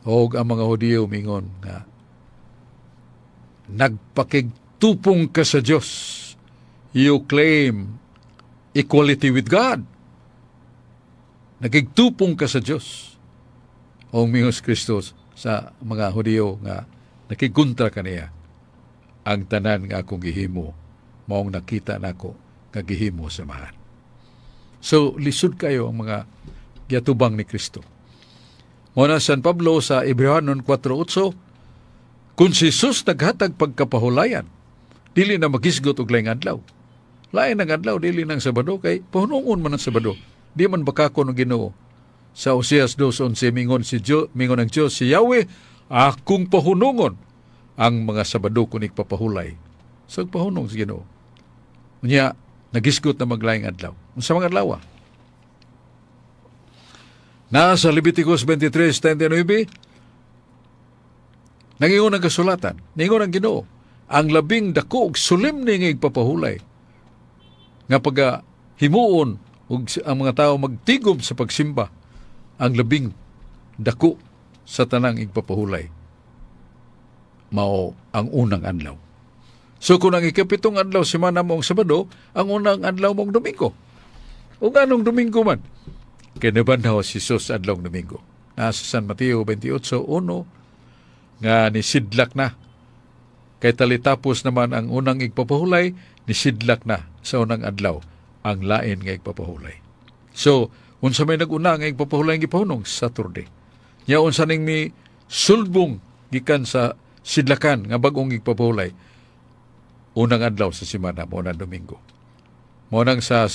Og ang mga Hudiyo mingon nga nagpakigtupong ka sa Dios. You claim equality with God. Nagigtupong ka sa Dios. O mingon si Kristo sa mga Hudiyo nga nakiguntra kaniya, ang tanan nga akong gihimo maong nakita nako nga gihimo sa amahan. So lisod kayo ang mga giatubang ni Kristo. Mo na San Pablo sa Hebreohanon 4:8, kung si Jesus naghatag pagkapahulayan, dili na magisgot og laing adlaw. Lain ang adlaw, dili nang Sabado, kay pahunungon man ang Sabado. Di man bakakon ang Ginoo. Sa Oseas 2:11, mingon si Dios, mingon ang Dios si Yahweh, akong pahunungon ang mga Sabado kun igpapahulay. So pahunong sa Ginoo. Unya nagisgot na maglaing adlaw. Unsa mga adlaw? Na sa Leviticus 23:39, nangingon ang kasulatan, ningon ang Ginoo, ang labing dako og solemne nga igpapahulay nga pagka himuon ug ang mga tao magtigom sa pagsimba, ang labing dako sa tanang igpapahulay mao ang unang adlaw. So kung ang ikapitong adlaw semana mo ang Sabado, ang unang adlaw mong Domingo. Ug anong Domingo man? Kay nabanhaw si Jesus adlong Domingo. Nasa San Mateo 28:1 nga nisidlak na. Kay talitapos naman ang unang igpapahulay, nisidlak na sa unang adlaw ang lain nga igpapahulay. So, unsa may nag-una nga igpapahulay ang gipahunong? Saturday. Nya unsa ning mi sulbong gikan sa sidlakan nga bag-ong igpapahulay? Unang adlaw sa semana, mao na Domingo. Mao nang sa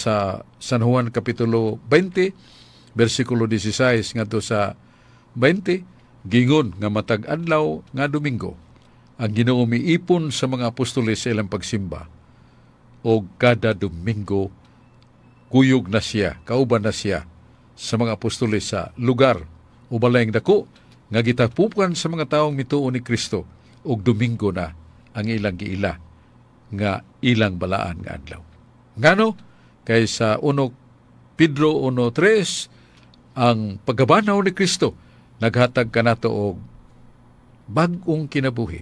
San Juan kapitulo 20 bersikulo 16 ngadto sa 20, gingon nga matag adlaw nga Domingo ang Ginoo miipon sa mga apostoles sa ilang pagsimba, og kada Domingo kuyog na siya, kauban na siya sa mga apostoles sa lugar o balayng dako nga gitapukan sa mga taong mituo ni Kristo, og Domingo na ang ilang giila nga ilang balaan nga adlaw. Ngano? Kay sa 1 Pedro 1:3, ang pagkabanhaw ni Kristo naghatag kanato og bag-ong kinabuhi.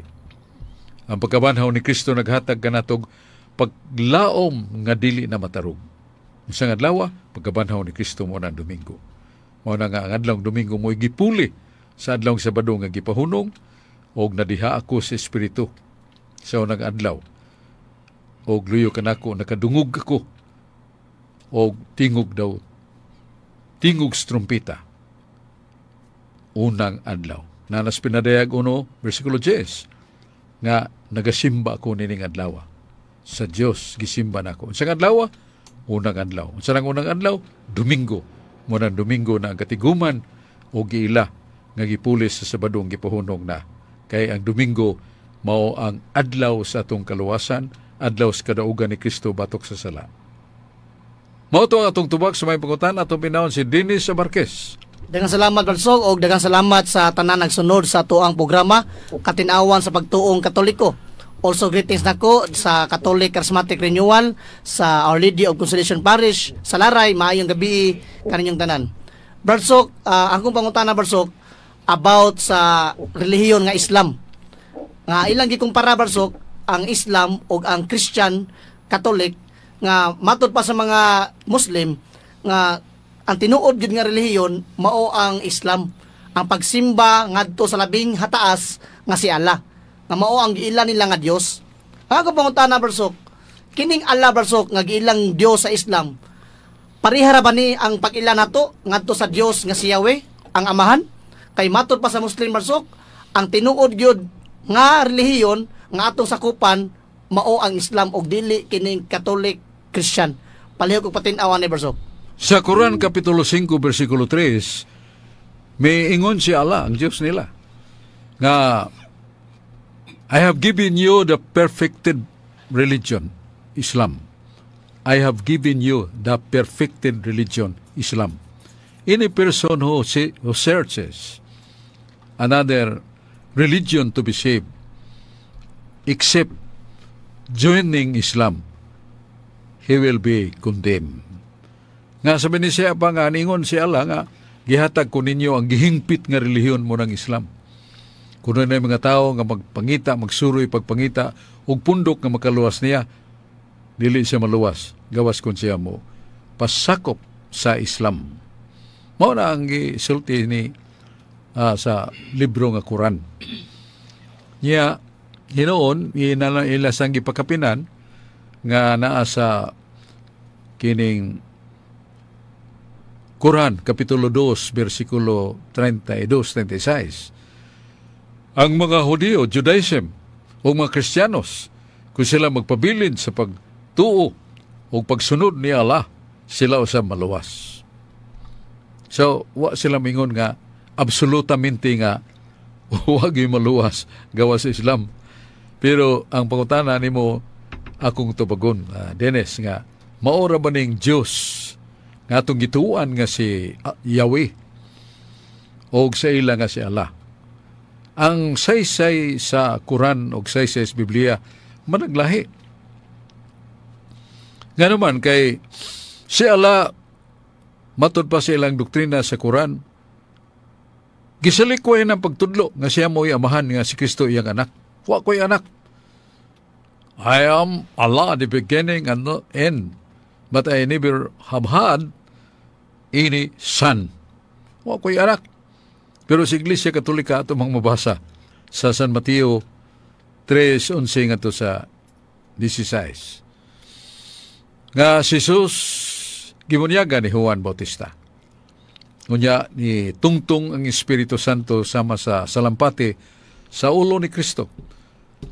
Ang pagkabanhaw ni Kristo naghatag kanato og paglaom nga dili na matarog. Sa adlaw, pagkabanhaw ni Kristo mo na Domingo. Mao na nga ang adlawng Domingo mo'y gipuli sa adlawng Sabado nga gipahunong, og nadiha ako sa Espiritu sa unang adlaw. Og luyo kanako, nakadungog ako og tingog daw, tingog sa trumpeta. Unang adlaw. Nanas pinadayag 1, versikulo 10, nga nagasimba ako nining adlaw. Sa Dios gisimba nako. Sa adlaw, unang adlaw. Sa unang adlaw, Domingo. Mao nang Domingo na ang katiguman o giila nga gipulis sa Sabado ang gipahunong na. Kay ang Domingo mao ang adlaw sa atong kaluwasan, adlaw sa kadaugan ni Kristo batok sa sala. Mao to ang atong tubag sa may pangutana. Atong pinahon si Dennis Abarquez. Daghang salamat, Barsog, og daghang salamat sa tanan nagsunod sa atuang programa Katinawan sa Pagtuong Katoliko. Also greetings nako sa Catholic Charismatic Renewal sa Our Lady of Consolation Parish sa Laray. Maayong gabi kaninyong tanan. Barsok, akong pangutana, Barsok, about sa relihiyon nga Islam. Nga ilang gikumpara, Barsok, ang Islam ug ang Christian Catholic, nga matod pa sa mga Muslim nga ang tinuod gyud nga relihiyon mao ang Islam. Ang pagsimba ngadto sa labing hataas nga si Allah, nga mao ang giila nila nga Dios. Ang akong pangutana, Barsok, kining Allah, Barsok, nga giilang Dios sa Islam, pareha ra ba ni ang pag-ila nato ngadto sa Dios nga si Yahweh, ang Amahan? Kay matod pa sa Muslim, Barsok, ang tinuod gyud nga relihiyon nga atong sakupan mao ang Islam og dili kining Catholic Christian. Palihog og patin-awan ni, Barsok. Sa Quran Kapitulo 5, versikulo 3, may ingon si Allah, ang Diyos nila, nga "I have given you the perfected religion, Islam. I have given you the perfected religion, Islam. Any person who searches another religion to be saved, except joining Islam, he will be condemned." Nga sabi ni siya pa nga, ningon si Allah nga, "Gihatag ko ninyo ang gihingpit nga relihiyon mo ng Islam." Kuno na mga tao nga magpangita, magsuroy pagpangita, ug pundok nga makaluwas niya, dili siya maluwas, gawas kun siya mo pasakop sa Islam. Mao na ang gisulti ni sa libro nga Quran. Niya, hinuon, ila sang gipakapinan nga naa sa kining Quran, Kapitulo 2, versikulo 32-36. Ang mga Hudiyo, Judaism, o mga Kristiyanos, kung sila magpabilin sa pagtuo o pagsunod ni Allah, sila usab maluwas. So, wa sila mingon nga absolutamente nga wa gyud maluwas gawas sa Islam. Pero ang pangutana nimo akong tubagon, Dennis, nga maora ba ning Dios nga atong gituan nga si Yahweh og sa ila nga si Allah? Ang saysay sa Quran og saysay sa Biblia managlahi. Nga naman kay si Allah, matod pa sa ilang doktrina sa Quran, gisalikway ng pagtudlo nga siya mo'y amahan, nga si Kristo iyang anak. Wa ko'y anak. "I am Allah, the beginning and the end. But I never have had any son. Wa ko'y anak. Pero sa Iglesia Katolika, ato mang mabasa sa San Mateo 3:11 ngadto sa 16, nga si Jesus gibunyagan ni Juan Bautista. Ngunya ni tungtong ang Espiritu Santo sama sa salampati sa ulo ni Kristo.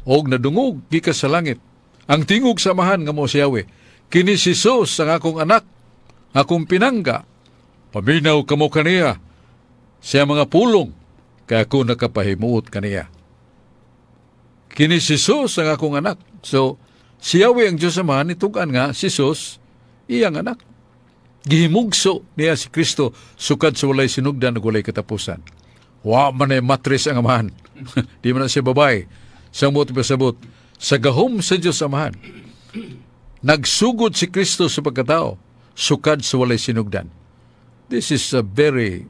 Og nadungog gikan sa langit ang tingog sa Amahan nga mao si Yahweh. "Kini si Jesus ang akong anak, akong pinangga. Paminaw kamo kaniya sa mga pulong, kay ako nakapahimuot kaniya." Kini si Jesus ang akong anak. So, si Yahweh ang Diyos Amahan, nitug-an nga si Jesus iyang anak. Gihimugso niya si Kristo sukad sa walay sinugdan ug walay katapusan. Wa man ay matris ang Amahan. Di man na siya babay. Sa mo't pasabot, sa gahom sa Diyos Amahan, nagsugod si Kristo sa pagkatao, sukad sa walay sinugdan. This is a very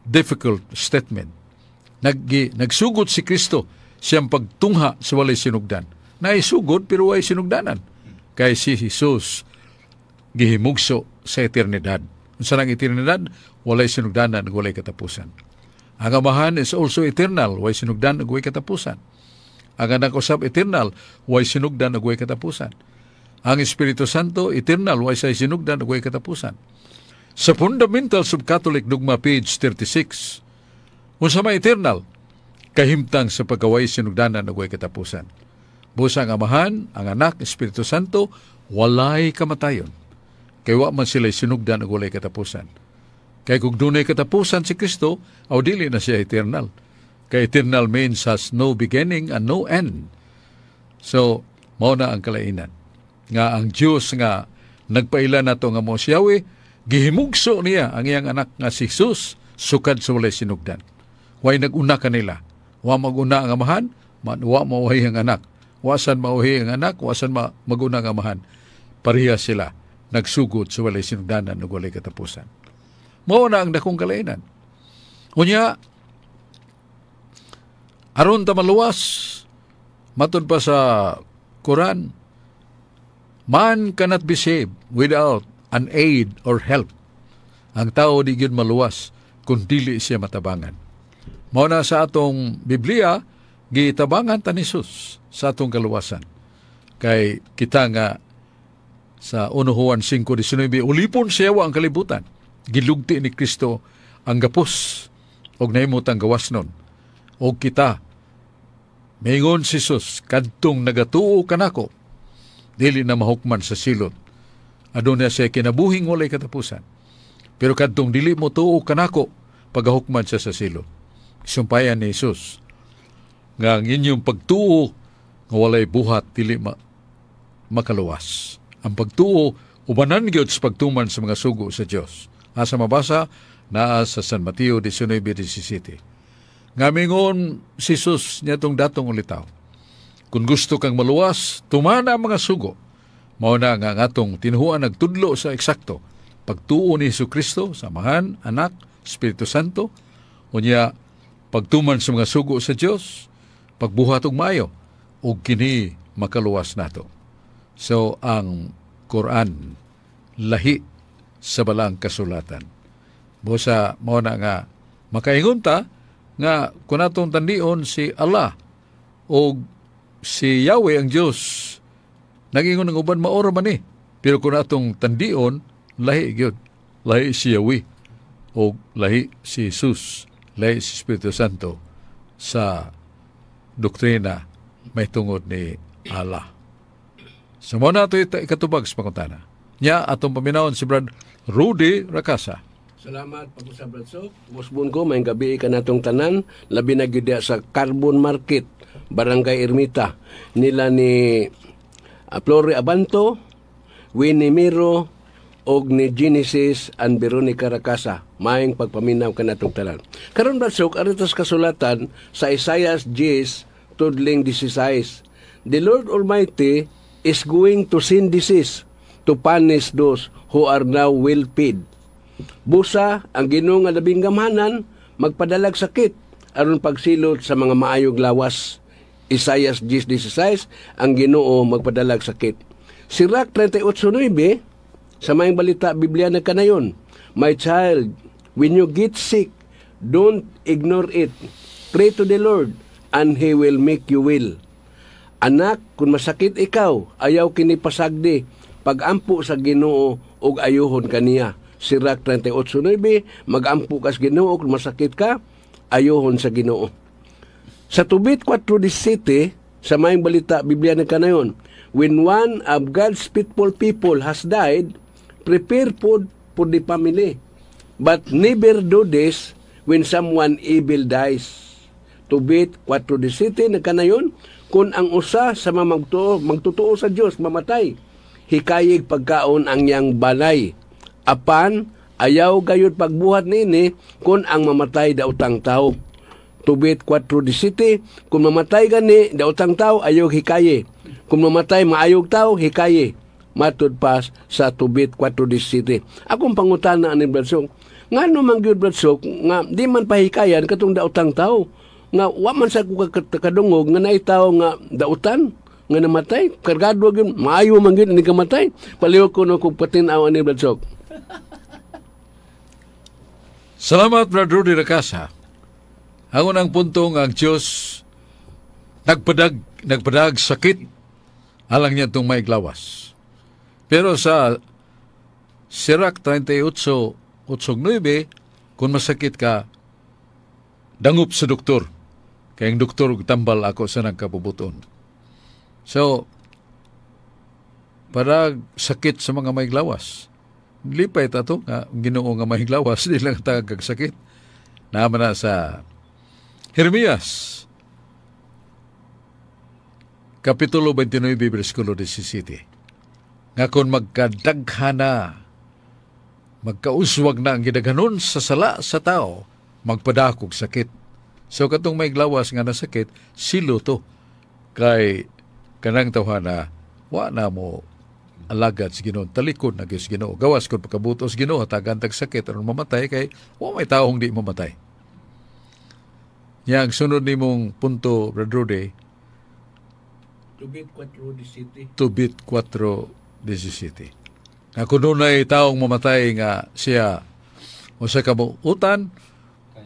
difficult statement. Nagsugod si Kristo siyang pagtungha sa walay sinugdan. Naisugod pero walay sinugdanan. Kay si Jesus gihimugso sa eternidad. Unsa nang eternidad? Walay sinugdanan, walay katapusan. Ang Amahan is also eternal, walay sinugdan, walay katapusan. Ang Anak usab eternal, walay sinugdan, walay katapusan. Ang Espiritu Santo eternal, walay say sinugdan, walay katapusan. Sa Fundamentals of Catholic Dogma, page 36, unsa may eternal? Kahimtang sa pagkaway sinugdanan, walay katapusan. Busa ang Amahan, ang Anak, Espiritu Santo, walay kamatayon. Kay wa man sila sinugdan ug walay katapusan. Kay kung dunay katapusan si Kristo, aw dili na siya eternal. Kay eternal means has no beginning and no end. So, mao na ang kalainan. Nga ang Diyos nga nagpaila nato nga mo si Yahweh, gihimugso niya ang iyang anak nga si Jesus sukad sa walay sinugdan. Way nag-una kanila. Wa maguna ang Amahan, wa mauhi ang Anak. Wasan mauhi ang Anak, wasan maguna ang Amahan. Pareha sila nagsugod sa walay sinugdanan ug walay katapusan. Mao na ang dakong kalainan. Unya, aron ta maluwas, matud pa sa Quran, man cannot be saved without an aid or help. Ang tao di gyud maluwas kung dili siya matabangan. Mao na sa atong Biblia, gitabangan ta ni Jesus sa atong kaluwasan. Kay kita nga sa 1 Juan 5:19, ulipon siya ang kalibutan. Gilugti ni Kristo ang gapos og nahimutang gawas nun. Og kita, mingon si Jesus, kadtong nagatuo kanako, dili na mahukman sa silot. Aduna siya kinabuhing walay katapusan. Pero kadtong dili mo tuo kanako, pagahukman siya sa silot. Sumpayan ni Jesus nga ang inyong pagtuo nga walay buhat dili makaluwas. Ang pagtuo ubanan gyud sa pagtuman sa mga sugo sa Dios. Asa mabasa? Naa sa San Mateo 19:17. Nga mingon si Jesus niadtong datong ulitaw, kung gusto kang maluwas, tumana ang mga sugo. Mao na nga ang atong tinuhuan nagtudlo sa eksakto. Pagtuo ni Hesus Kristo sa Amahan, Anak, Espiritu Santo, unya pagtuman sa mga sugo sa Dios, pagbuhat og maayo, ug kini makaluwas nato. So ang Quran lahi sa balang kasulatan. Busa mao na nga makaingon ta nga kung atong tandion si Allah o si Yahweh ang Dios, nagingon ang uban maoro man ni, pero kung atong tandion, lahi gyud. Lahi si Yahweh o lahi si Jesus, lahi si Espiritu Santo sa doktrina may tungod ni Allah. So mao na ato ikatubag sa pangutana. Nya atong paminawon si Brad Rudy Rakasa. Salamat pag-usab, Brad Sok. Musbon ko, maayong gabi kanatong tanan, labi na gyud sa Carbon Market, Barangay Ermita. Nila ni Flore Abanto, Winnie Miro, og ni Genesis and Veronica Rakasa. Maayong pagpaminaw kanatong tanan. Karon, Brad Sok, ato kasulatan sa Isaiah 10, tudling 16. The Lord Almighty is going to send disease to punish those who are now well fed. Busa, ang Ginoo nga labing gamhanan, magpadalag sakit aron pagsilot sa mga maayog lawas. Isaiah 10:16, ang Ginoo magpadalag sakit. Sirach 38:9, sa maayong balita Biblia na kanayon. My child, when you get sick, don't ignore it. Pray to the Lord and He will make you well. Anak, kung masakit ikaw, ayaw kini pasagdi. Pagampo sa Ginoo ug ayuhon kaniya. Sirach 38:9, magampo ka sa Ginoo kung masakit ka, ayuhon sa Ginoo. Sa Tobit 4:17, sa Maayong Balita, Biblia ng Kanayon, when one of God's faithful people has died, prepare food for the family. But never do this when someone evil dies. Tobit 4:17 nagkanayon, kung ang usa sa mga magtotoo sa Dios mamatay, hikayig pagkaon ang iyang balay. Apan ayaw gayud pagbuhat niini kung ang mamatay daotang tao. Tobit 4:17, kung mamatay gani daotang tao, ayaw hikaye. Kung mamatay maayog tao, hikaye. Matud pa sa Tobit 4:17. Akong pangutana ani, Brad Sok, ngano man gyud, Brad Sok, nga di man pahikayan katong daotang tao? Nga wa man sa ko kadungog nga naay tao nga dautan nga namatay, kargado gyud, maayo man gyud ni kamatay. Palihog ko no kung patin-aw ani, Brad Sok. Salamat, Brad Rudy Racasa. Ang unang punto nga ang Diyos nagpadag sakit alang niya itong maiglawas. Pero sa Sirach 38:8-9, kung masakit ka, dangup sa doktor. Kay ang doktor og tambal ako sa nagkabubuton. So, para sakit sa mga maiglawas. Lipay ta to nga Ginoo nga mahiglawas, di lang ta sakit. Naman na sa Jeremias Kapitulo 29, versikulo 17. Nga kung magkadaghana, magkauswag na ang gidaghanon sa sala sa tao, magpadakog sakit. So katong may glawas nga nasakit, silo to. Kay kanang tawhana, wa na mo alagad sa Ginoo, talikod na gyud sa Ginoo. Gawas kung pagkabutos Ginoo, hatagan tag sakit aron mamatay, kay wa may taong di mamatay. Nya ang sunod nimong punto, Brad Rudy? Tobit 4:17. Tobit 4:17. Nga kung dunay taong mamatay nga siya usa ka utan,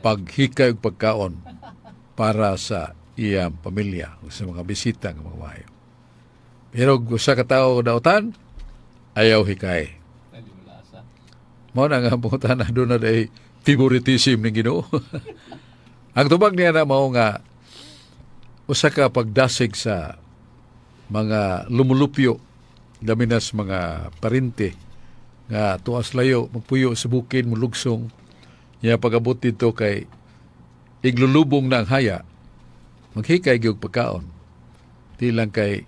paghikay og pagkaon para sa iyang pamilya o sa mga bisita nga mga maayo. Pero usa ka tawo dautan, ayaw hikay. Mao na nga pangutana, doon na day favoritism ng Ginoo? Ang tubag niya na mao nga usa ka pagdasig sa mga lumulupyo, dami nas mga parente nga tuas layo magpuyo sa bukid, mulugsong niya, pag-abot dito kay iglulubong na ang haya, maghikay gyud pagkaon. Di lang kay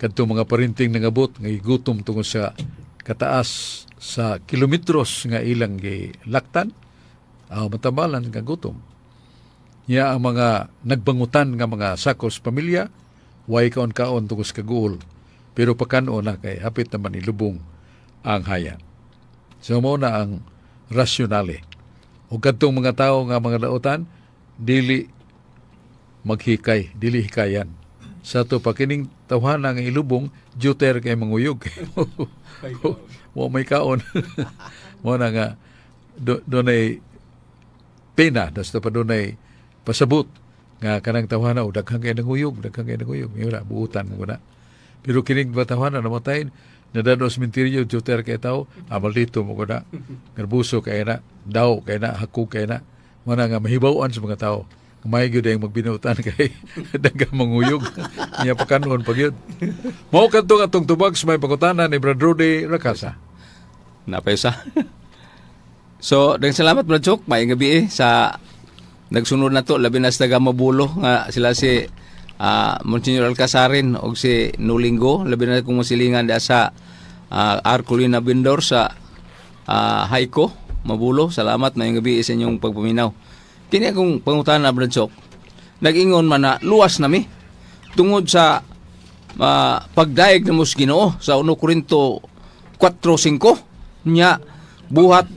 kadto mga parinting nangabot nga gigutom tungod sa kataas sa kilometros nga ilang gilaktan, matambalan nga gutom. Niya ang mga nagbangutan nga mga sakos pamilya, way kaon-kaon tungod sa kaguol, pero pakanon na kay hapit naman ilubong ang haya. So mao na ang rasyonale. O kadtong mga tao nga mga dautan, dili maghikay, dili hikayan. Sa to pa kining tawhana nga ilubong, juter kay manguyog. Wa may kaon. Mao na nga dunay pena, das pa dunay pasabot nga kanang tawhana o daghang kay nanguyog, daghang kay nanguyog. Wala, buutan mo na. Pero kining tawhana namatay, nadano sa sementeryo, juter kay tao, maldito mo ko na. Garbuso kay na, daw kay na, hakog kay na. Mao na nga mahibaw-an sa mga tao. May gyud ang magbinutan kay daghang manguyog. Niya pakanon pag yun. Mao kadtong atong tubag sa may pangutana ni Brad Rudy Rakasa. Napaysa. So, daghang salamat, Brad Chok. Maayong gabi sa nagsunod na to, labi na sa taga Mabulo nga sila si Monsignor Alcasarin og si Nulingo, labi na kung masilingan da sa Arcolina Bindor sa Haiko Mabulo. Salamat, maayong gabi sa inyong pagpaminaw. Kini akong pangutana, Brad Chok. Nag-ingon man na luwas nami tungod sa pagdayeg namo sa Ginoo sa 1 Korinto 4:5 nya Buhat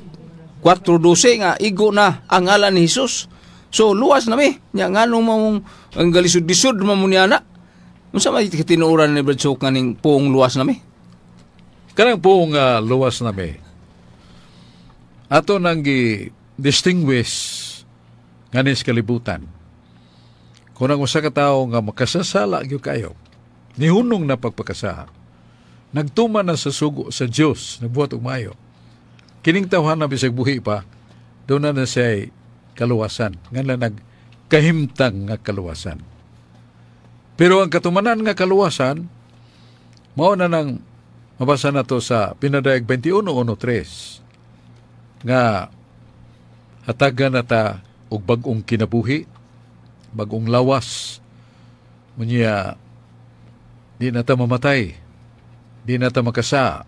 4:12 nga igo na ang ngalan ni Hesus. So luwas nami nya, nganong mamong ang galisod-lisod man mo niya na? Unsa may katinuoran ni Brad Sok nga ning puong luwas nami? Kanang puong luwas nami. Ato nang gi-distinguish ngani sa kalibutan. Kung ang usa ka tawo nga makasasala gyud kayo, nihunong na pagpakasala, nagtuman na sa sugo sa Dios, nagbuhat og maayo. Kining tawhana bisag buhi pa, doon na na siya'y kaluwasan. Nga nagkahimtang nga kaluwasan. Pero ang katumanan nga kaluwasan, mao na nang mabasa na to sa Pinadayag 21.1.3 nga hatagan na ta og bag-ong kinabuhi, bag-ong lawas. Unya, di na ta mamatay, di na ta makasa,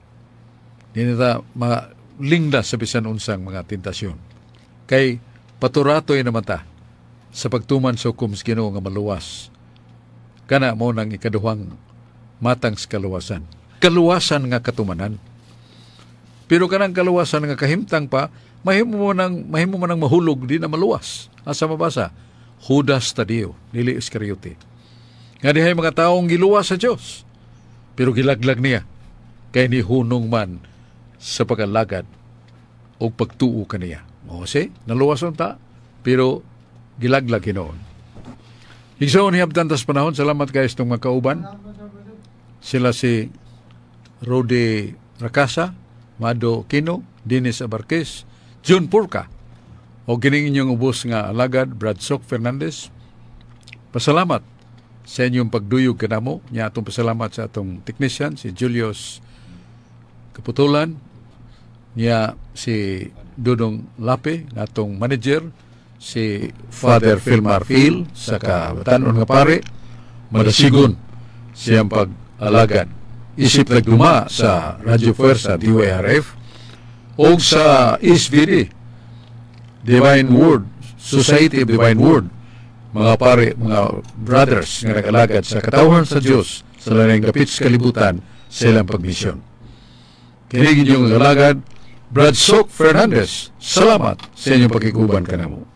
di na ta malingla sa bisan unsang mga tentasyon. Kay paturatoy naman ta sa pagtuman sa hukom sa Ginoo nga maluwas. Kana mo nang ikaduhang matang sa kaluwasan. Kaluwasan nga katumanan. Pero kanang kaluwasan nga kahimtang pa, mahimo mo nang mahulog, di na maluwas. Asa mabasa? Judas Tadeo, dili Iscariote. Nga dihay mga taong giluwas sa Dios, pero gilaglag niya kay nihunong man sa pag-alagad o pagtuo kaniya. O si, naluwas unta, pero gilaglag hinoon. Igsoon, hiabtan tas panahon, salamat guys itong mga kauban. Sila si Rody Rakasa, Mado Kino, Dennis Abarquez, June Purka, o kining inyong ubos nga alagad, Brad Sok Fernandez. Pasalamat sa inyong pagduyog kanamo. Nya atong pasalamat sa atong technician, si Julius Kaputulan, niya si Dudong Lape, nga atong manager, si Father Phil Marfil, sa kabatanon nga pare, madasigon siyang pag-alagad. Isip nagduma sa Radyo Fuerza DYRF o sa SVD, Divine Word, Society of Divine Word, mga pare, mga brothers nga nag-alagad sa katawhan sa Dios sa laing dapit sa kalibutan sa ilang pagmisyon. Kini inyong alagad, Brad Sok Fernandez. Salamat sa inyong pagkikuban kanamo.